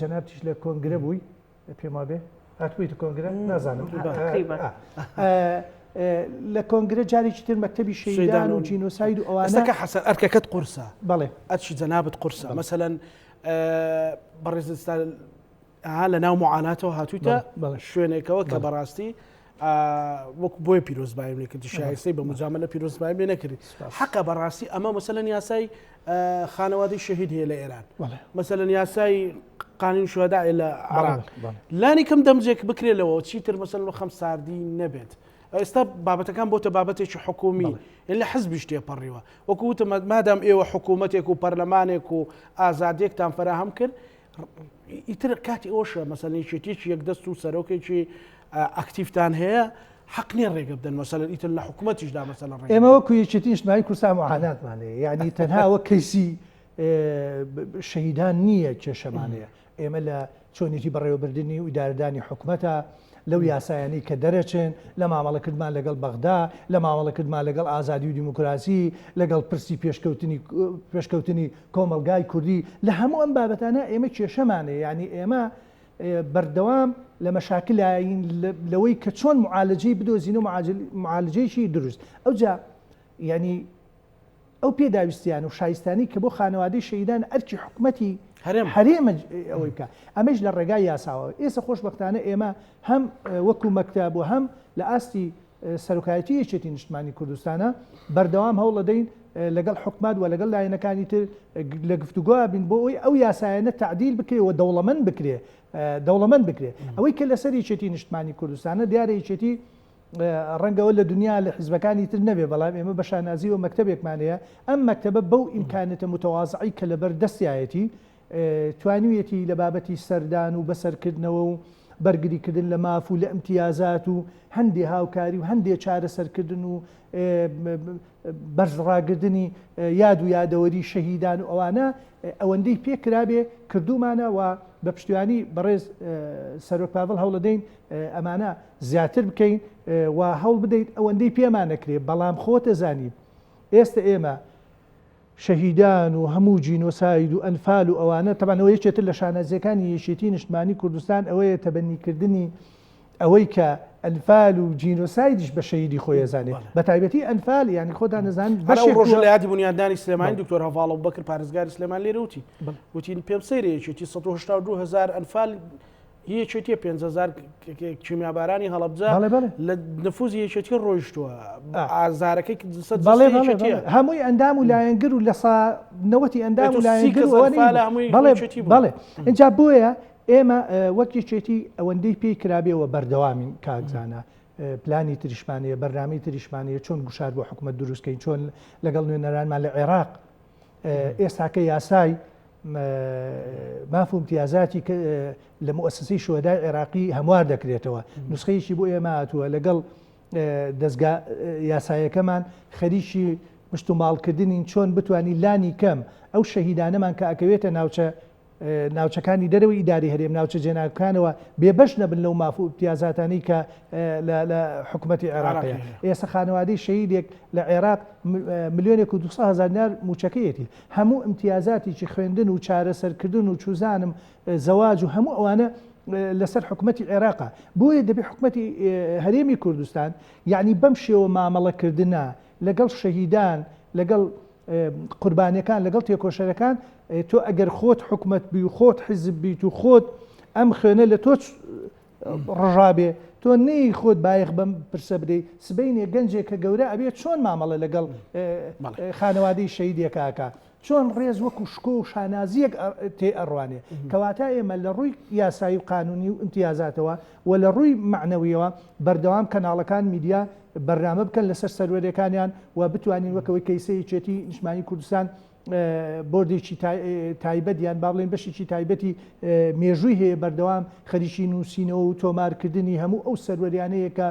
جەنابتیش لە کۆنگرە بووی پێم وابێ هاتبوویتە کۆنگرە نازانم لە کۆنگرە جارێکی تر مەکتەبی شەیدان و جینۆساید و ئەوانە کە حەسەن ئەرکەکەت قورسە بەڵێ ئەرچی جەنابت قورسە مەسەلەن بەڕێز ئەها لە ناو معاناتەوە هاتوویتە شوێنێکەوە کە بەڕاستی وەک بۆیە پیرۆزباییم لێ کردی شایستەی بە مجاملە پیرۆزباییم لێ نەکردی حەقە بەڕاستی ئەمە مەسەلەن یاسای خانەوادەی شەهید هەیە لە ئێران مەسەلەن یاسای قانون شوهدا لە عراق لانی کەم دەمجێک بکرێت لەوە چیتر مەسەلەن لە خەم ساردی نەبێت ئێستا بابەتەکان بۆتە بابەتێکی حکومی لە حزبیش تێپەڕیوە وەکو وتم مادام ئێوە حکوومەتێک و پەرلەمانێک و ئازادێکتان فراهەم کرد ئیتر کاتی ئەوەشە مەسەلەن یەکێتیەکی یەکدەست و سەرۆکێکی ئەکتیفتان هەیە حەق نییە ڕێگە بدەن مەسەلەن ئیتر لە حکوومەتیشدا مەسەلەن ڕێگە ئێمە وەکو یەکێتی نیشتمانی کوردستان معاناتمان هەیە یعنی تەنها وەک کەیسی شەهیدان نییە کێشەمان هەیە ئێمە لە چۆنیەتی بەڕێوەبردنی و ئیدارەدانی حکومەتە لەو یاسایانەی کە دەرەچن، لە مامەڵەکردمان لەگەڵ بەغدا، لە مامەڵەکردمان لەگەڵ ئازادی و دیموکراسی، لەگەڵ پرسی پێشکەوتنی پێشکەوتنی کۆمەڵگای کوردی، لە هەموو ئەم بابەتانە ئێمە کێشەمان هەیە، یانی ئێمە بەردەوام لە مەشاکلاین لەوەی کە چۆن معالەجەی بدۆزینەوە معالەجەیەکی دروست. ئەوجا یانی ئەو پێداویستیانە و شایستانەی کە بۆ خانەوادەی شەهیدان ئەرکی حکومەتی هەرێمە ئەوەی بکا ئەمەیش لە ڕێگای یاساوە ئێستا خۆشبەختانە ئێمە هەم وەکو مەکتەب و هەم لە ئاستی سەرۆکایەتی یەکێتی نیشتمانی کوردستانە بەردەوام هەوڵەدەین لەگەڵ حکومەت و لەگەڵ لایەنەکانی تر لە گفتوگۆ بین بۆ ئەوەی ئەو یاسایانە تەعدیل بکرێ و دەوڵەمەند بکرێ دەوڵەمەند بکرێ ئەوەی کە لەسەر یەکێتی نیشتمانی کوردستانە دیارە یەکێتی ڕەنگە ئەوە لە دونیا لە حیزبەکانی تر نەبێ، بەڵام ئێمە بە شانازییەوە مەکتەبێکمان هەیە، ئەم مەکتەبە بەو ئیمکانەتە موتەوازعەی کە لەبەر دەستیایەتی، توانیویەتی لە بابەتی سەردان و بەسەرکردنەوە و بەرگریکردن لە ماف و لە ئیمتیازات و هەندێ هاوکاری و هەندێ چارەسەرکردن و بەرز ڕاگردنی یاد و یادەوەری شەهیدان و ئەوانە ئەوەندەی پێ کرابێ کردوومانە و بە پشتیوانی بەڕێز سەرۆک پاڤڵ هەوڵەدەین ئەمانە زیاتر بکەین و هەوڵ بدەین ئەوەندەی پێمان نەکرێ بەڵام خۆتەزانی ئێستە ئێمە شەهیدان و هەموو جینۆساید و ئەنفال و ئەوانە تەبعەن ئەوە یەکێتر لە شانازیەکانی یەکێتی نیشتمانی کوردستان ئەوەیە تەبەنیکردنی ئەوەی کە ئەنفال و جینۆسایدیش بە شەهیدی خۆی ئەزانێ بە تایبەتی ئەنفال یانی خۆتان ئەزانن هەر ئەو ڕۆژە لە یادی بونیادنانی سلێمانی دکتۆر هەڤاڵ ئەبوبەکر پارێزگاری سلێمانی لێرە وتی وتی پێم سەیرە یەکێتی 182 هەزار ئەنفال هی یەکێتیە 5000 کیمیابارانی هەڵەبجە لە نفوزی یەکێتی ڕۆیشتووە ئازارەکەی هەمووی ئەندام و لایەنگر و لە سا نەوەتی ئەندام و لایەنگر بەڵێ بەڵێ اینجا بۆیە ئێمە وەک یەکێتی ئەوەندەی پێی کرابێەوە بەردەوامین کاک زانا پلانی تریشمان هەیە بەرنامەی تریشمان هەیە چۆن گوشار بۆ حکومەت دروستکەین چۆن لەگەڵ نوێنەرانمان لە عێراق ئێستاکە یاسای ماف و امتیازاتی لە موسسەی شوهدای عێراقی هەموار دەکرێتەوە نسخەیەکی بۆ ئێمە هاتووە لەگەڵ دەستگا یاسایەکەمان خەریکی مشتوماڵکردنین چۆن بتوانین لانی کەم ئەو شەهیدانەمان کە ئەکەوێتە ناوچە ناوچەکانی دەرەوەی ئیداری هەرێم، ناوچە جێناکۆکانەوە بێبەش نەبن لەو ماف و ئیمتیازاتانەی کە لە حکومەتی عێراق هەیە. ئێستا خانەوادەی شەهیدێک لە عێراق ملیۆنێک و 200 هەزار دینار مووچەکەیەتی. هەموو ئیمتیازاتێکی خوێندن و چارەسەرکردن و چوزانم زەواج و هەموو ئەوانە لەسەر حکومەتی عێراقە. بۆیە دەبێ حکومەتی هەرێمی کوردستان یەعنی بەم شێوە مامەڵەکردنە لەگەڵ شەهیدان، لەگەڵ قوربانیەکان لەگەڵ تێکۆشەرەکان تۆ ئەگەر خۆت حکومەت بی و خۆت حیزب بیت و خۆت ئەم خوێنە لە تۆ ڕژابێ تۆ نەی خۆت بایەخ بەم پرسە بدەی سبەینێ گەنجێک کە گەورە ئەبێ چۆن مامەڵە لەگەڵ خانەوادەی شەهیدێکا ئەکا چۆن ڕێز وەکو شکۆ و شانازییەک تێ ئەڕوانێ. کەواتە ئێمە لە ڕووی یاسایی و قانوونی و ئیمتیازاتەوە و لە ڕووی مەعنەوییەوە بەردەوام کەناڵەکان میدیا بەرنامە بکەن لەسەر سەروەریەکانیان و بتوانین وەک ئەوەی کەیسە یەکێتی نیشتمانی کوردستان بۆردێکی تایبەت یان با بڵێین بەشێکی تایبەتی مێژووی هەیە بەردەوام خەریکی نووسینەوە و تۆمارکردنی هەموو ئەو سەروەریانەیە کە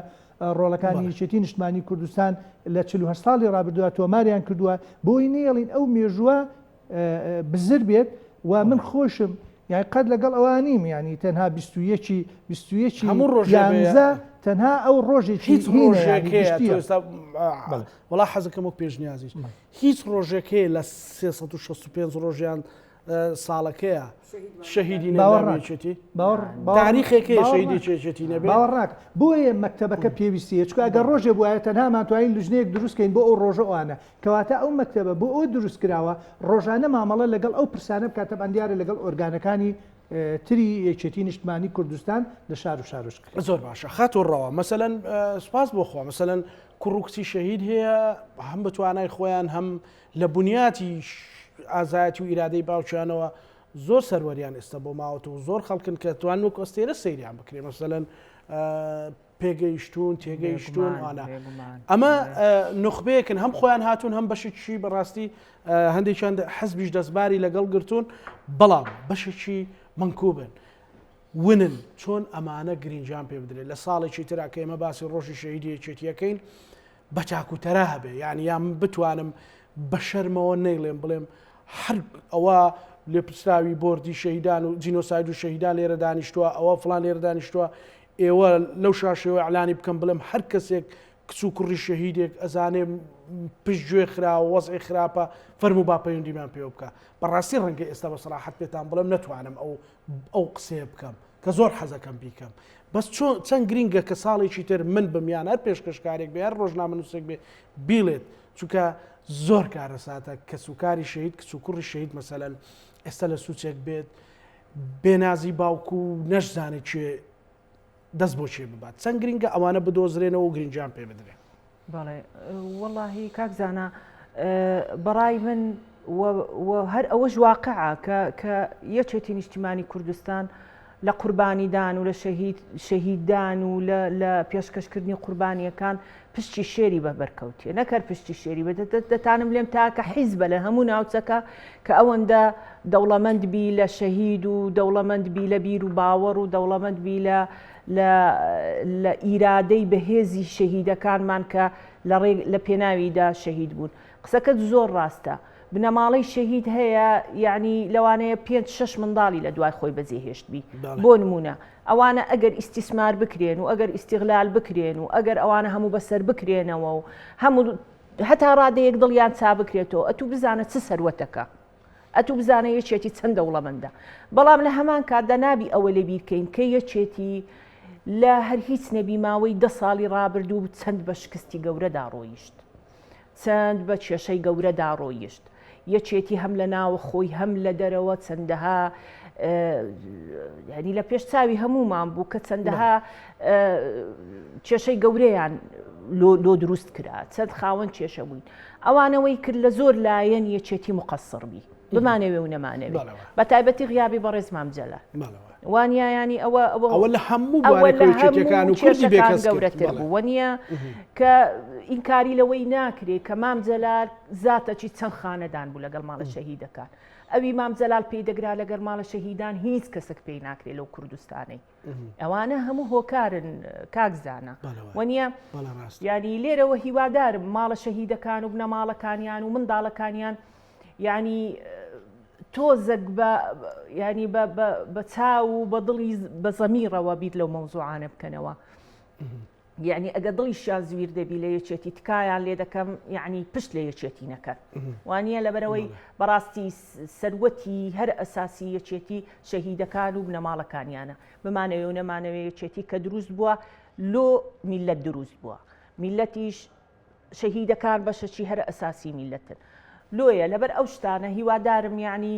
ڕۆڵەکانی یەکێتی نیشتمانی کوردستان لە 48 ساڵی ڕابردووە تۆماریان کردووە بۆی نەیەڵین ئەو مێژووە بزر بێت و من خۆشم یانی قەت لەگەڵ ئەوە نیم یانی تەنها 21 21 هەموو ڕۆژێ یانزە تەنها ئەو ڕۆژێکی هیچ هینە ڕۆژێک یانی هەیە تۆ گشتیە. ئێستا بەڵێ. وەڵا حەزەکەم وەک پێشنیازیش هیچ ڕۆژێک هەیە لە 365 ڕۆژیان ساڵەکەیە شەهیدی باوەڕ نەبێ ناکەم. یەکێتی باوەڕ باوەڕ تاریخێک هەیە باوەڕ شەهیدی ناکەم. یەکێتی نەبێ باوەڕ ناکەم. بۆیە مەکتەبەکە پێویستیە چونکە ئەگەر ڕۆژێ بوایە تەنها مانتوانین لوجنەیەک دروست کەین بۆ ئەو ڕۆژە ئەوانە کەواتە ئەو مەکتەبە بۆ ئەوە دروست کراوە ڕۆژانە مامەڵە لەگەڵ ئەو پرسانە بکات تەبعەن دیارە لەگەڵ ئۆرگانەکانی تری یەکێتی نیشتمانی کوردستان لە شار و شارۆچکەکان. زۆر باشە خاتوو ڕەوا مەسەلەن سوپاس بۆ خوا مەسەلەن کوڕ و کچی شەهید هەیە هەم بە توانای خۆیان هەم لە بنیاتی ئازایەتی و ئیرادەی باوکیانەوە زۆر سەروەریان ئێستا بۆ ماوەتەوە زۆر خەڵکن کە توان وەک ئەستێرە سەیریان بکرێ مەسەلەن پێگەیشتوون تێگەیشتوون ئەوانە ئەمە نوخبەیەکن هەم خۆیان هاتوون هەم بەشێکی بەڕاستی هەندێکیان حەزبیش دەستباری لەگەڵ گرتوون بەڵام بەشێکی منکوبن ونن چۆن ئەمانە گرنگیان پێ بدرێت لە ساڵێکی ترا کە ئێمە باسی ڕۆژی شەهیدی یەکێتیەکەین بە چاک و تەرا هەبێ یعنی یا من بتوانم بە شەرمەوە نەیڵێم بڵێم هەر ئەوە لێپرسراوی بۆردی شەهیدان و جینۆساید و شەهیدان لێرە دانیشتووە ئەوە فلان لێرە دانیشتووە ئێوە لەو شاشەوە ئیعلانی بکەم بڵێم هەر کەسێک کچ و کوڕی شەهیدێک ئەزانێ پشت گوێ خراوە وەزعی خراپە فەرموو با پەیوەندیمان پێوە بکە بەڕاستی ڕەنگە ئێستا بە سەراحەت پێتان بڵێم نەتوانم ئەو ئەو قسەیە بکەم کە زۆر حەزەکەم بیکەم بەس چۆن چەند گرینگە کە ساڵێکی تر من بم یان هەر پێشکەشکارێک بێ هەر ڕۆژنامەنووسێک بێ بیڵێت چونکە زۆر کارەساتە کەسوکاری شەهید کچ و کوڕی شەهید مەسەلەن ئێستا لە سوچێک بێت بێنازی باوک و نەشزانێت کێ دەست بۆ کێ ببات چەند گرنگە ئەوانە بدۆزرێنەوە و گرنگیان پێ بدرێن. بەڵێ وەڵاهی کاک زانا بەڕای من و هەر ئەوەش واقعە کە کە یەکێتی نیشتیمانی کوردستان لە قوربانیدان و لە شەهید شەهیددان و لە لە پێشکەشکردنی قوربانیەکان پشتی شێری بە بەرکەوتیە نەک هەر پشتی شێری بە دەتانم لێم تاکە حیزبە لە هەموو ناوچەکە کە ئەوەندە دەوڵەمەند بی لە شەهید و دەوڵەمەند بی لە بیر و باوەڕ و دەوڵەمەند بی لە لە لە ئیرادەی بەهێزی شەهیدەکانمان کە لە ڕێ لە پێناویدا شەهید بوون قسەکەت زۆر ڕاستە بنەماڵەی شەهید هەیە یعنی لەوانەیە پێنج شەش منداڵی لە دوای خۆی بەجێ هێشتبی بۆ نمونە ئەوانە ئەگەر ئیستیسمار بکرێن و ئەگەر ئیستیغلال بکرێن و ئەگەر ئەوانە هەموو بەسەر بکرێنەوە و هەموو هەتا ڕادەیەک دڵیان چا بکرێتەوە ئەتوو بزانە چ سەروەتەکە ئەتوو بزانە یەکێتی چەند دەوڵەمەندە بەڵام لە هەمان کاتدا نابی ئەوە لەبیرکەین کە یەکێتی لە هەر هیچ نەبی ماوەی دە ساڵی ڕابردوو چەند بە شکستی گەورەدا ڕۆیشت چەند بە کێشەی گەورەدا ڕۆیشت. یەکێتی هەم لە ناوە خۆی هەم لە دەرەوە چەندەها یعنی لە پێش چاوی هەمومان بوو کە چەندەها کێشەی گەورەیان لۆ دروست کرا چەند خاوەن کێشە بووین ئەوانەوەی کرد لە زۆر لایەن یەکێتی مقەسڕ بی بمانەوێ و نەمانەوێ بە تایبەتی غیابی بەڕێز مام جەلال وانە ینی ئەوە ئەوە لە هەموو ئەوە لە هەموو و کوردی بێکەس گەورەتر بوو وەنیە کە ئینکاری لەوەی ناکرێ کە مام جەلال زاتەکی چەند خانەدان بوو لەگەڵ ماڵە شەهیدەکان ئەوی مام جەلال پێی دەگرا لەگەر ماڵە شەهیدان هیچ کەسێک پێی ناکرێ لەو کوردستانەی ئەوانە هەموو هۆکارن کاک زانا وەنیە ینی لێرەوە هیوادارم ماڵە شەهیدەکان و بنەماڵەکانیان و منداڵەکانیان یانی تۆزەک بە ینی بە چاو و بە دڵی بە زەمیڕەوە بیر لەو مەوزوعانە بکەنەوە. یعنی ئەگە دڵیشیان زویر دەبی لە یەکێتی تکایان لێ دەکەم یعنی پشت لە یەکێتی نەکەن وانە لەبەرەوەی بەڕاستی سەروەتی هەر ئەساسی یەکێتی شەهیدەکان و بنەماڵەکانیانە بمانەوێ و نەمانەوێ یەکێتی کە دروست بووە لۆ میلەت دروست بووە میلەتیش شەهیدەکان بەشەکی هەرە ئەساسی میللەتن. لۆیە لەبەر ئەو شتانە هیوادارم یەعنی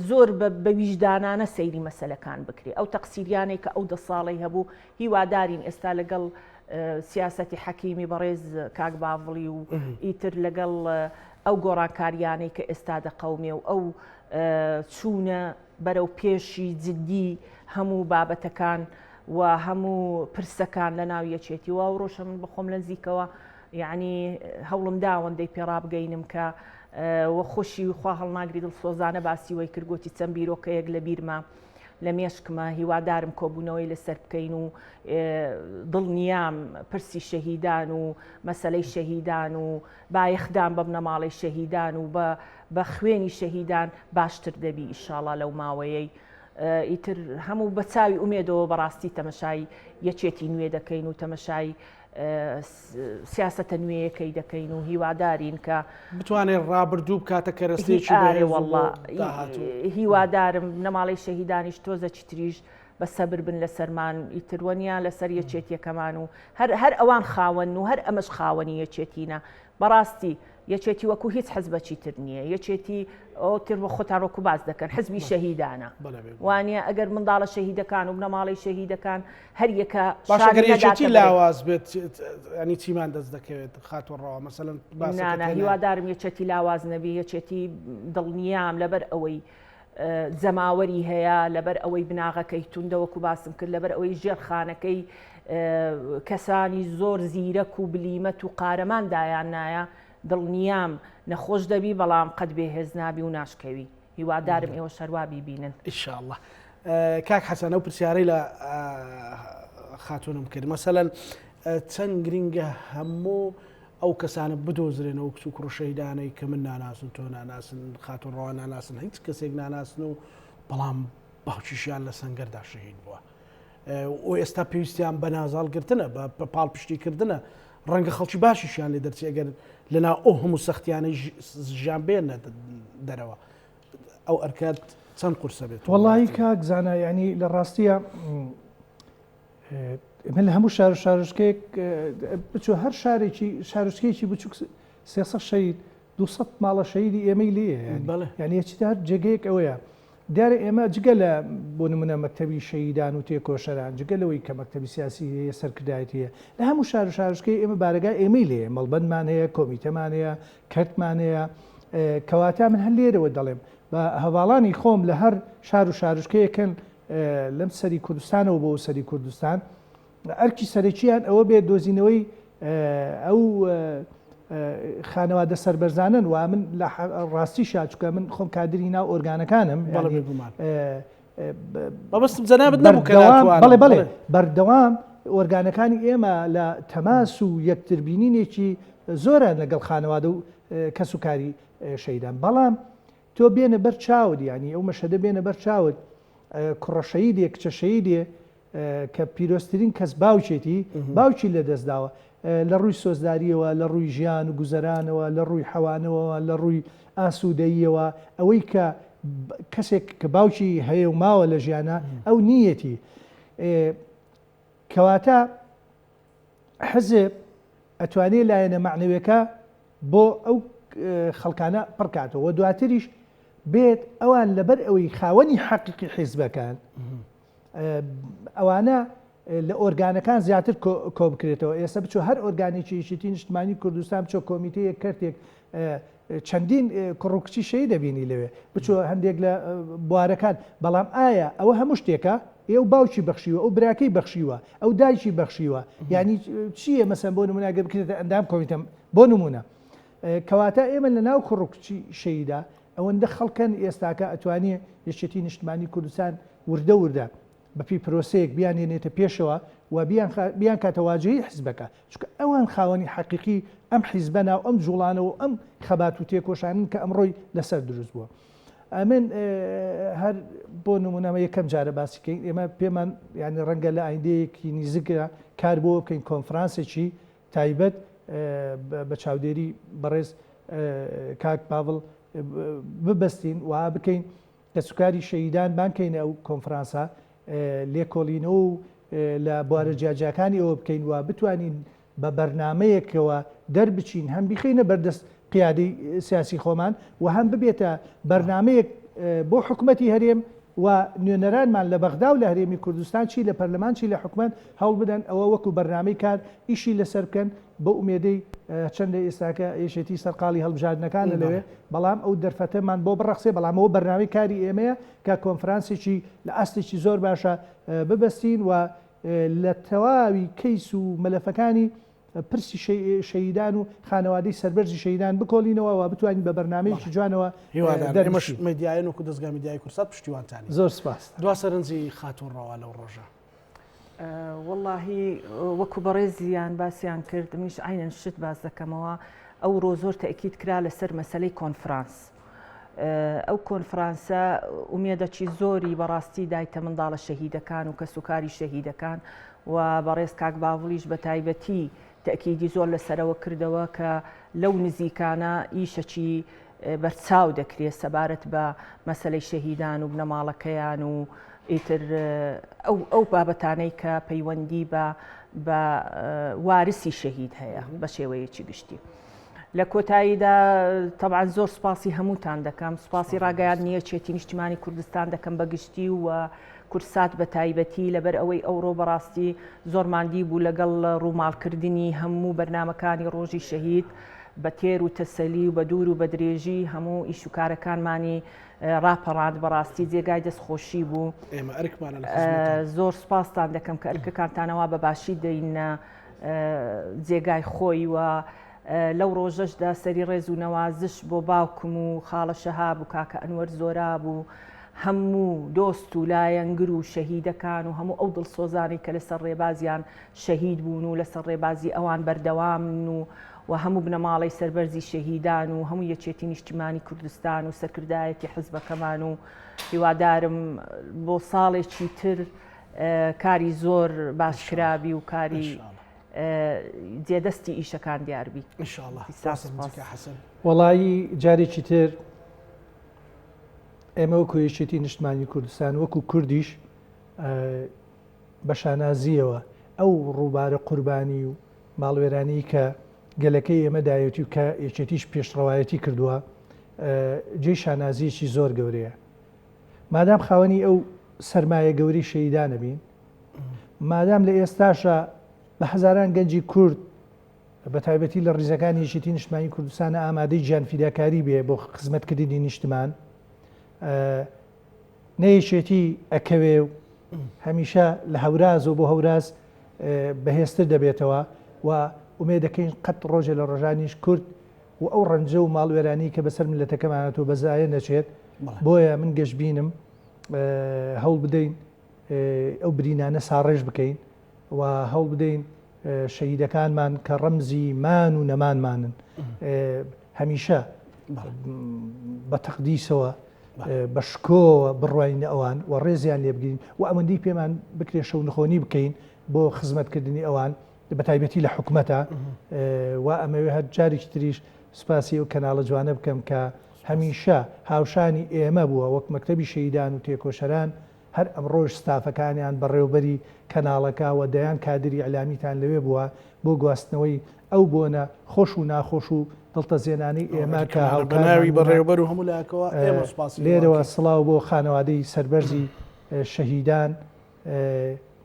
زۆر بە ویژدانانە سەیری مەسەلەکان بکرێ ئەو تەقسیریانەی کە ئەو دە ساڵەی هەبوو هیوادارین ئێستا لەگەڵ سیاسەتی حەکیمی بەڕێز کاک باڤڵی و ئیتر لەگەڵ ئەو گۆڕانکاریانەی کە ئێستا دەقەومێ و ئەو چوونە بەرەو پێشی جدی هەموو بابەتەکان و هەموو پرسەکان لە ناو یەکێتی و ڕۆژە من بەخۆم لە نزیکەوە یەعنی هەوڵم دا ئەوەندەی پێ ڕابگەینم کە وە خۆشی خوا هەڵناگری دڵسۆزانە باسی وەی کرد گۆتی چەند بیرۆکەیەک لە بیرمە لە مێشکمە هیوادارم کۆبوونەوەی لەسەر بکەین و دڵنیام پرسی شەهیدان و مەسلەی شەهیدان و بایەخدان بە بنەماڵەی شەهیدان و بە بە خوێنی شەهیدان باشتر دەبی ئیشاڵا لەو ماوەیەی ئیتر هەموو بە چاوی ئومێدەوە بەڕاستی تەمەشای یەکێتی نوێ دەکەین و تەمەشای سیاسەتە نوێیەکەی دەکەین و هیوادارین کە بتوانێت ڕابردوو بکاتە کەرەستەیەکی ئارێ وەڵڵا هیوادارم بنەماڵەی شەهیدانیش تۆزەکی تریش بە سەبر بن لەسەرمان ئیتر وەنیا لەسەر یەکێتیەکەمان و هەر هەر ئەوان خاوەن و هەر ئەمەش خاوەنی یەکێتینە بەڕاستی یەکێتی وەکو هیچ حزبەکی تر نییە یەکێتی ئەو تر بە خۆتان وەکو باس دەکەن حزبی شەهیدانە وانە ئەگەر منداڵە شەهیدەکان و بنەماڵەی شەهیدەکان هەر یەکە باشەگەر یەکێتی لاواز بێت ینی چیمان دەست دەکەوێت خاتوە ڕەوە مەسەلەن نانا هیوادارم یەکێتی لاواز نەبی یەکێتی دڵنیام لەبەر ئەوەی جەماوەری هەیە لەبەر ئەوەی بناغەکەی توندە وەکو باسم کرد لەبەر ئەوەی ژێرخانەکەی کەسانی زۆر زیرەک و بلیمەت و قارەمان دایان نایە دڵنیام نەخۆش دەبی بەڵام قەت بێهێز نابی و ناشکەوی هیوادارم ئێوە شەروا بیبینن. ئیشاءاللە کاک حەسەن ئەو پرسیارەی لە خاتونم کرد مەسەلەن چەند گرنگە هەموو ئەو کەسانە بدۆزرێنەوە کچ و کوڕ شەهیدانەی کە من ناناسن تۆ ناناسن خاتون ڕەوا ناناسن هیچ کەسێک ناناسن و بەڵام باوکیشیان لە سەنگەردا شەهید بووە و ئێستا پێویستیان بە نازاڵ گرتنە بە پاڵپشتیکردنە ڕەنگە خەڵکی باشیشیان لێ دەرچێ ئەگەر لەناو ئەو هەموو سەختیانەی ژیان بێنە دەرەوە ئەو ئەرکات چەند قورسە بێت وەڵی کاک زانا ینی لە ڕاستیە ئێمە لە هەموو شار و شارۆچکەیەک بچۆ هەر شارێکی شارۆچکەیەکی بچوک 300 شەهید 200 ماڵە شەهیدی ئێمەی لێیە یعنی یعنی هەر جێگەیەک ئەوەیە دیارە ئێمە جگە لە بۆ نمونە مەکتەبی شەهیدان و تێکۆشەران جگە لەوەی کە مەکتەبی سیاسی هەیە سەرکردایەتی هەیە لە هەموو شار و شارۆچکەی ئێمە بارەگای ئێمەی لێیە مەڵبەندمان هەیە کۆمیتەمان هەیە کەرتمان هەیە کەواتە من هەر لێرەوە دەڵێم بە هەڤاڵانی خۆم لە هەر شار و شارۆچکەیەکن لەم سەری کوردستانەوە بۆ سەری کوردستان ئەرکی سەرەکییان ئەوە بێت دۆزینەوەی ئەو خانەوادە سەربەرزانەن و من لە ڕاستیشا چونکە من خۆم کادری ناو ئۆرگانەکانم مەبەستم جەنابت نەبوو کە ناتوانم. بەڵێ بەڵێ بەردەوام ئۆرگانەکانی ئێمە لە تەماس و یەکتربینینێکی زۆرە لەگەڵ خانەوادە و کەس و کاری شەیدان بەڵام تۆ بێنە بەر چاوت یانی ئەو مەشهەدە بێنە بەر چاوت کوڕە شەهیدێ کچە شەهیدێ کە پیرۆزترین کەس باوکێتی باوکی لەدەست داوە لە ڕووی سۆزداریەوە لە ڕووی ژیان و گوزەرانەوە لە ڕووی حەوانەوەوە لە ڕووی ئاسوودەییەوە ئەوەی کە کەسێک کە باوکی هەیە و ماوە لە ژیانە ئەو نییەتی کەواتە حزب ئەتوانێ لایەنە مەعنەویەکە بۆ ئەو خەڵکانە پڕکاتەوە و دواتریش بێت ئەوان لەبەر ئەوەی خاوەنی حەقیقی حیزبەکان ئەوانە لە ئۆرگانەکان زیاتر کۆبکرێتەوە ئێستا بچۆ هەر ئۆرگانێکی یەکێتی نیشتمانی کوردستان بچۆ کۆمیتەیەک کەرتێک چەندین کوڕ و کچی شەهید دەبینی لەوێ بچۆ هەندێک لە بوارەکان بەڵام ئایا ئەوە هەموو شتێکە ئێ ئەو باوکی بەخشیوە ئەو براکەی بەخشیوە ئەو دایکی بەخشیوە یعنی چییە مەسەن بۆ نمونە گەر بکرێتە ئەندام کۆمیتەم بۆ نمونە کەواتە ئێمە لە ناو کوڕ و کچی شەهیدا ئەوەندە خەڵکەن ئێستاکە ئەتوانێ یەکێتی نیشتمانی کوردستان وردە وردە بەپێی پرۆسەیەک بیانهێنێتە پێشەوە و بیانکاتە واجهەی حیزبەکە، چونکە ئەوان خاوەنی حەقیقی ئەم حیزبەنە و ئەم جوڵانە و ئەم خەبات و تێکۆشانەن کە ئەمڕۆی لەسەر دروست بووە. ئەمن هەر بۆ نمونە ئەمە یەکەم جارە باسی کەین ئێمە پێمان یانی ڕەنگە لە ئایندەیەکی نیزکدا کار بۆ بکەین کۆنفرانسێکی تایبەت بە چاودێری بەڕێز کاک پاڤڵ ببەستین و بکەین کەسوکاری شەهیدان بانگ کەینە ئەو کۆنفرانسە، لێکۆڵینەوە و لە بوارە جیاجیاکانی ئەوە بکەین و بتوانین بە بەرنامەیەکەوە دەربچین هەم بیخەینە بەردەست. قیادەی سیاسی خۆمان و هەم ببێتە بەرنامەیەک بۆ حکومەتی هەرێم و نوێنەرانمان لە بەغدا و لە هەرێمی کوردستان چی لە پەرلەمان چی لە حکومەت هەوڵ بدەن ئەوە وەکو بەرنامەی کار ئیشی لەسەر بکەن بەو ئومێدەی چەندە ئێستاکە یەکێتی سەرقاڵی هەڵبژاردنەکانە لەوێ بەڵام ئەو دەرفەتەمان بۆ بڕەخسێ بەڵام ئەوە بەرنامەی کاری ئێمەیە کە کۆنفرانسێکی لە ئاستێکی زۆر باشە ببەستین و لە تەواوی کەیس و مەلەفەکانی پرسی شەهیدان و خانەوادەی سەربەرزی شەهیدان بکۆڵینەوە و بتوانین بە بەرنامەیەکی جوانەوە هیوادارم ئێمەش دەربچین. میدیایەن وەکو دەزگا میدیایی کوردسات پشتیوانتانین. زۆر سپاس. دوا سەرنجی خاتوون ڕەوا لەو ڕۆژە. وەڵاهی وەکو بەڕێزیان باسیان کرد منیش عەینەن شت باس دەکەمەوە ئەوڕۆ زۆر تەئکید کرا لەسەر مەسەلەی کۆنفرانس ئەو کۆنفرانسە ئومێدەکی زۆری بەڕاستی دایتە منداڵە شەهیدەکان و کەسوکاری شەهیدەکان و بەڕێز کاک باڤڵیش بە تایبەتی تەئکیدی زۆر لەسەرەوە کردەوە کە لەو نزیکانە ئیشەکی بەرچاو دەکرێت سەبارەت بە مەسەلەی شەهیدان و بنەماڵەکەیان و ئیتر ئەو ئەو بابەتانەی کە پەیوەندی بە بە وارسی شەهید هەیە بە شێوەیەکی گشتی. لە کۆتاییدا تەبعەن زۆر سوپاسی هەمووتان دەکەم سوپاسی ڕاگەیاندنی یەکێتی نیشتیمانی کوردستان دەکەم بە گشتی و کورسات بە تایبەتی لەبەر ئەوەی ئەوڕۆ بەڕاستی زۆر ماندی بوو لەگەڵ ڕووماڵکردنی هەموو بەرنامەکانی ڕۆژی شەهید بە تێر و تەسەلی و بە دوور و بە درێژی هەموو ئیش و کارەکانمانی ڕاپەڕاند بەڕاستی جێگای دەست خۆشی بوو. ئێمە ئەرکمانە لە خزمەتان. زۆر سوپاستان دەکەم کە ئەرکەکانتانەوە بە باشی دەینە جێگای خۆی و لەو ڕۆژەشدا سەری ڕێز و نەوازش بۆ باوکم و خاڵە شەهاب و کاکە ئەنوەر زۆراب و هەموو دۆست و لایەنگر و شەهیدەکان و هەموو ئەو دڵسۆزانەی کە لەسەر ڕێبازیان شەهید بوون و لەسەر ڕێبازی ئەوان بەردەوامن و و هەموو بنەماڵەی سەربەرزی شەهیدان و هەموو یەکێتی نیشتیمانی کوردستان و سەرکردایەتی حزبەکەمان و هیوادارم بۆ ساڵێکی تر کاری زۆر باش کرابی و کاری جێدەستی ئیشەکان دیاربی. ان شاء الله. حەسەن. وەڵایی جارێکی تر ئێمە وەکو یەکێتی نیشتمانی کوردستان وەکو کوردیش بە شانازییەوە ئەو ڕووبارە قوربانی و ماڵوێرانیی کە گەلەکەی ئێمە دایەتی و کە یەکێتیش پێشڕەوایەتی کردووە جێی شانازییەکی زۆر گەورەیە. مادام خاوەنی ئەو سەرمایە گەورەی شەهیدانە بین، مادام لە ئێستاشا بە هەزاران گەنجی کورد بە تایبەتی لە ڕیزەکانی یەکێتی نیشتمانی کوردستانە ئامادەی گیانفیداکاری بێ بۆ خزمەتکردنی نیشتمان، نە یەکێتی ئەکەوێ و هەمیشە لە هەورازەوە بۆ هەوراز بەهێزتر دەبێتەوە و ئومێدەکەین قەت ڕۆژێ لە ڕۆژانیش کورد و ئەو ڕەنجە و ماڵوێرانی کە بەسەر میللەتەکەمانەتەوە بە زایە نەچێت بۆیە من گەشبینم هەوڵ بدەین ئەو برینانە ساڕێژ بکەین و هەوڵ بدەین شەهیدەکانمان کە ڕەمزی مان و نەمانمانن هەمیشە بە تەقدیسەوە بە شکۆوە بڕواینە ئەوان و ڕێزیان لێ بگرین و ئەوەندەی پێمان بکرێ شەونخۆنی بکەین بۆ خزمەتکردنی ئەوان بە تایبەتی لە حکومەتە و ئەمەوێ هەر جارێکی تریش سوپاسی ئەو کەناڵە جوانە بکەم کە هەمیشە هاوشانی ئێمە بووە وەک مەکتەبی شەهیدان و تێکۆشەران هەر ئەمڕۆش ستافەکانیان، بەڕێوبەری کەناڵەکە و دەیان کادری ئیعلامیتان لەوێ بووە بۆ گواستنەوەی ئەو بۆنە خۆش و ناخۆش و دڵتەزێنانەی ئێمە کە بە ناوی هاوکارمان بوونە. بەڕێوبەر و هەموو لایەکەوە ئێمە سوپاسی ئێوە لێرەوە ئەکەین. سڵاو بۆ خانەوادەی سەربەرزی شەهیدان،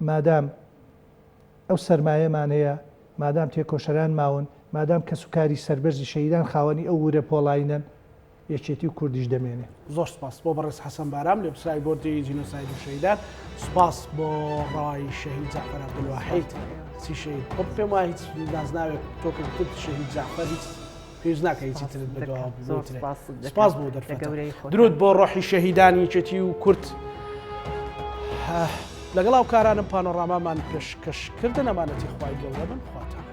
مادام ئەو سەرمایەمان هەیە، مادام تێکۆشەران ماون، مادام کەسوکاری سەربەرزی شەهیدان خاوەنی ئەو ورە پۆڵاینەن، یەکێتی و کوردیش دەمێنێ. زۆر سوپاس بۆ بەڕێز حەسەن بارام لێپرسراوی بۆردی جینۆساید و شەهیدان، سوپاس بۆ ڕای شەهید جەعفەر عەبدولواحید کچی شەهید. خۆ پێم وایە هیچ نازناوێک تۆ کە گوتت شەهید جەعفەر هیچ پێویست ناکە هیچی ترت بەدواوە بگوترێ. سوپاس بۆ دەرفەتە. درود بۆ ڕۆحی شەهیدانی یەکێتی و کورد. لەگەڵ هاوکارانم پانۆرامامان پێشکەش کردن ئەمانەتی خوای گەورە بن خواتان.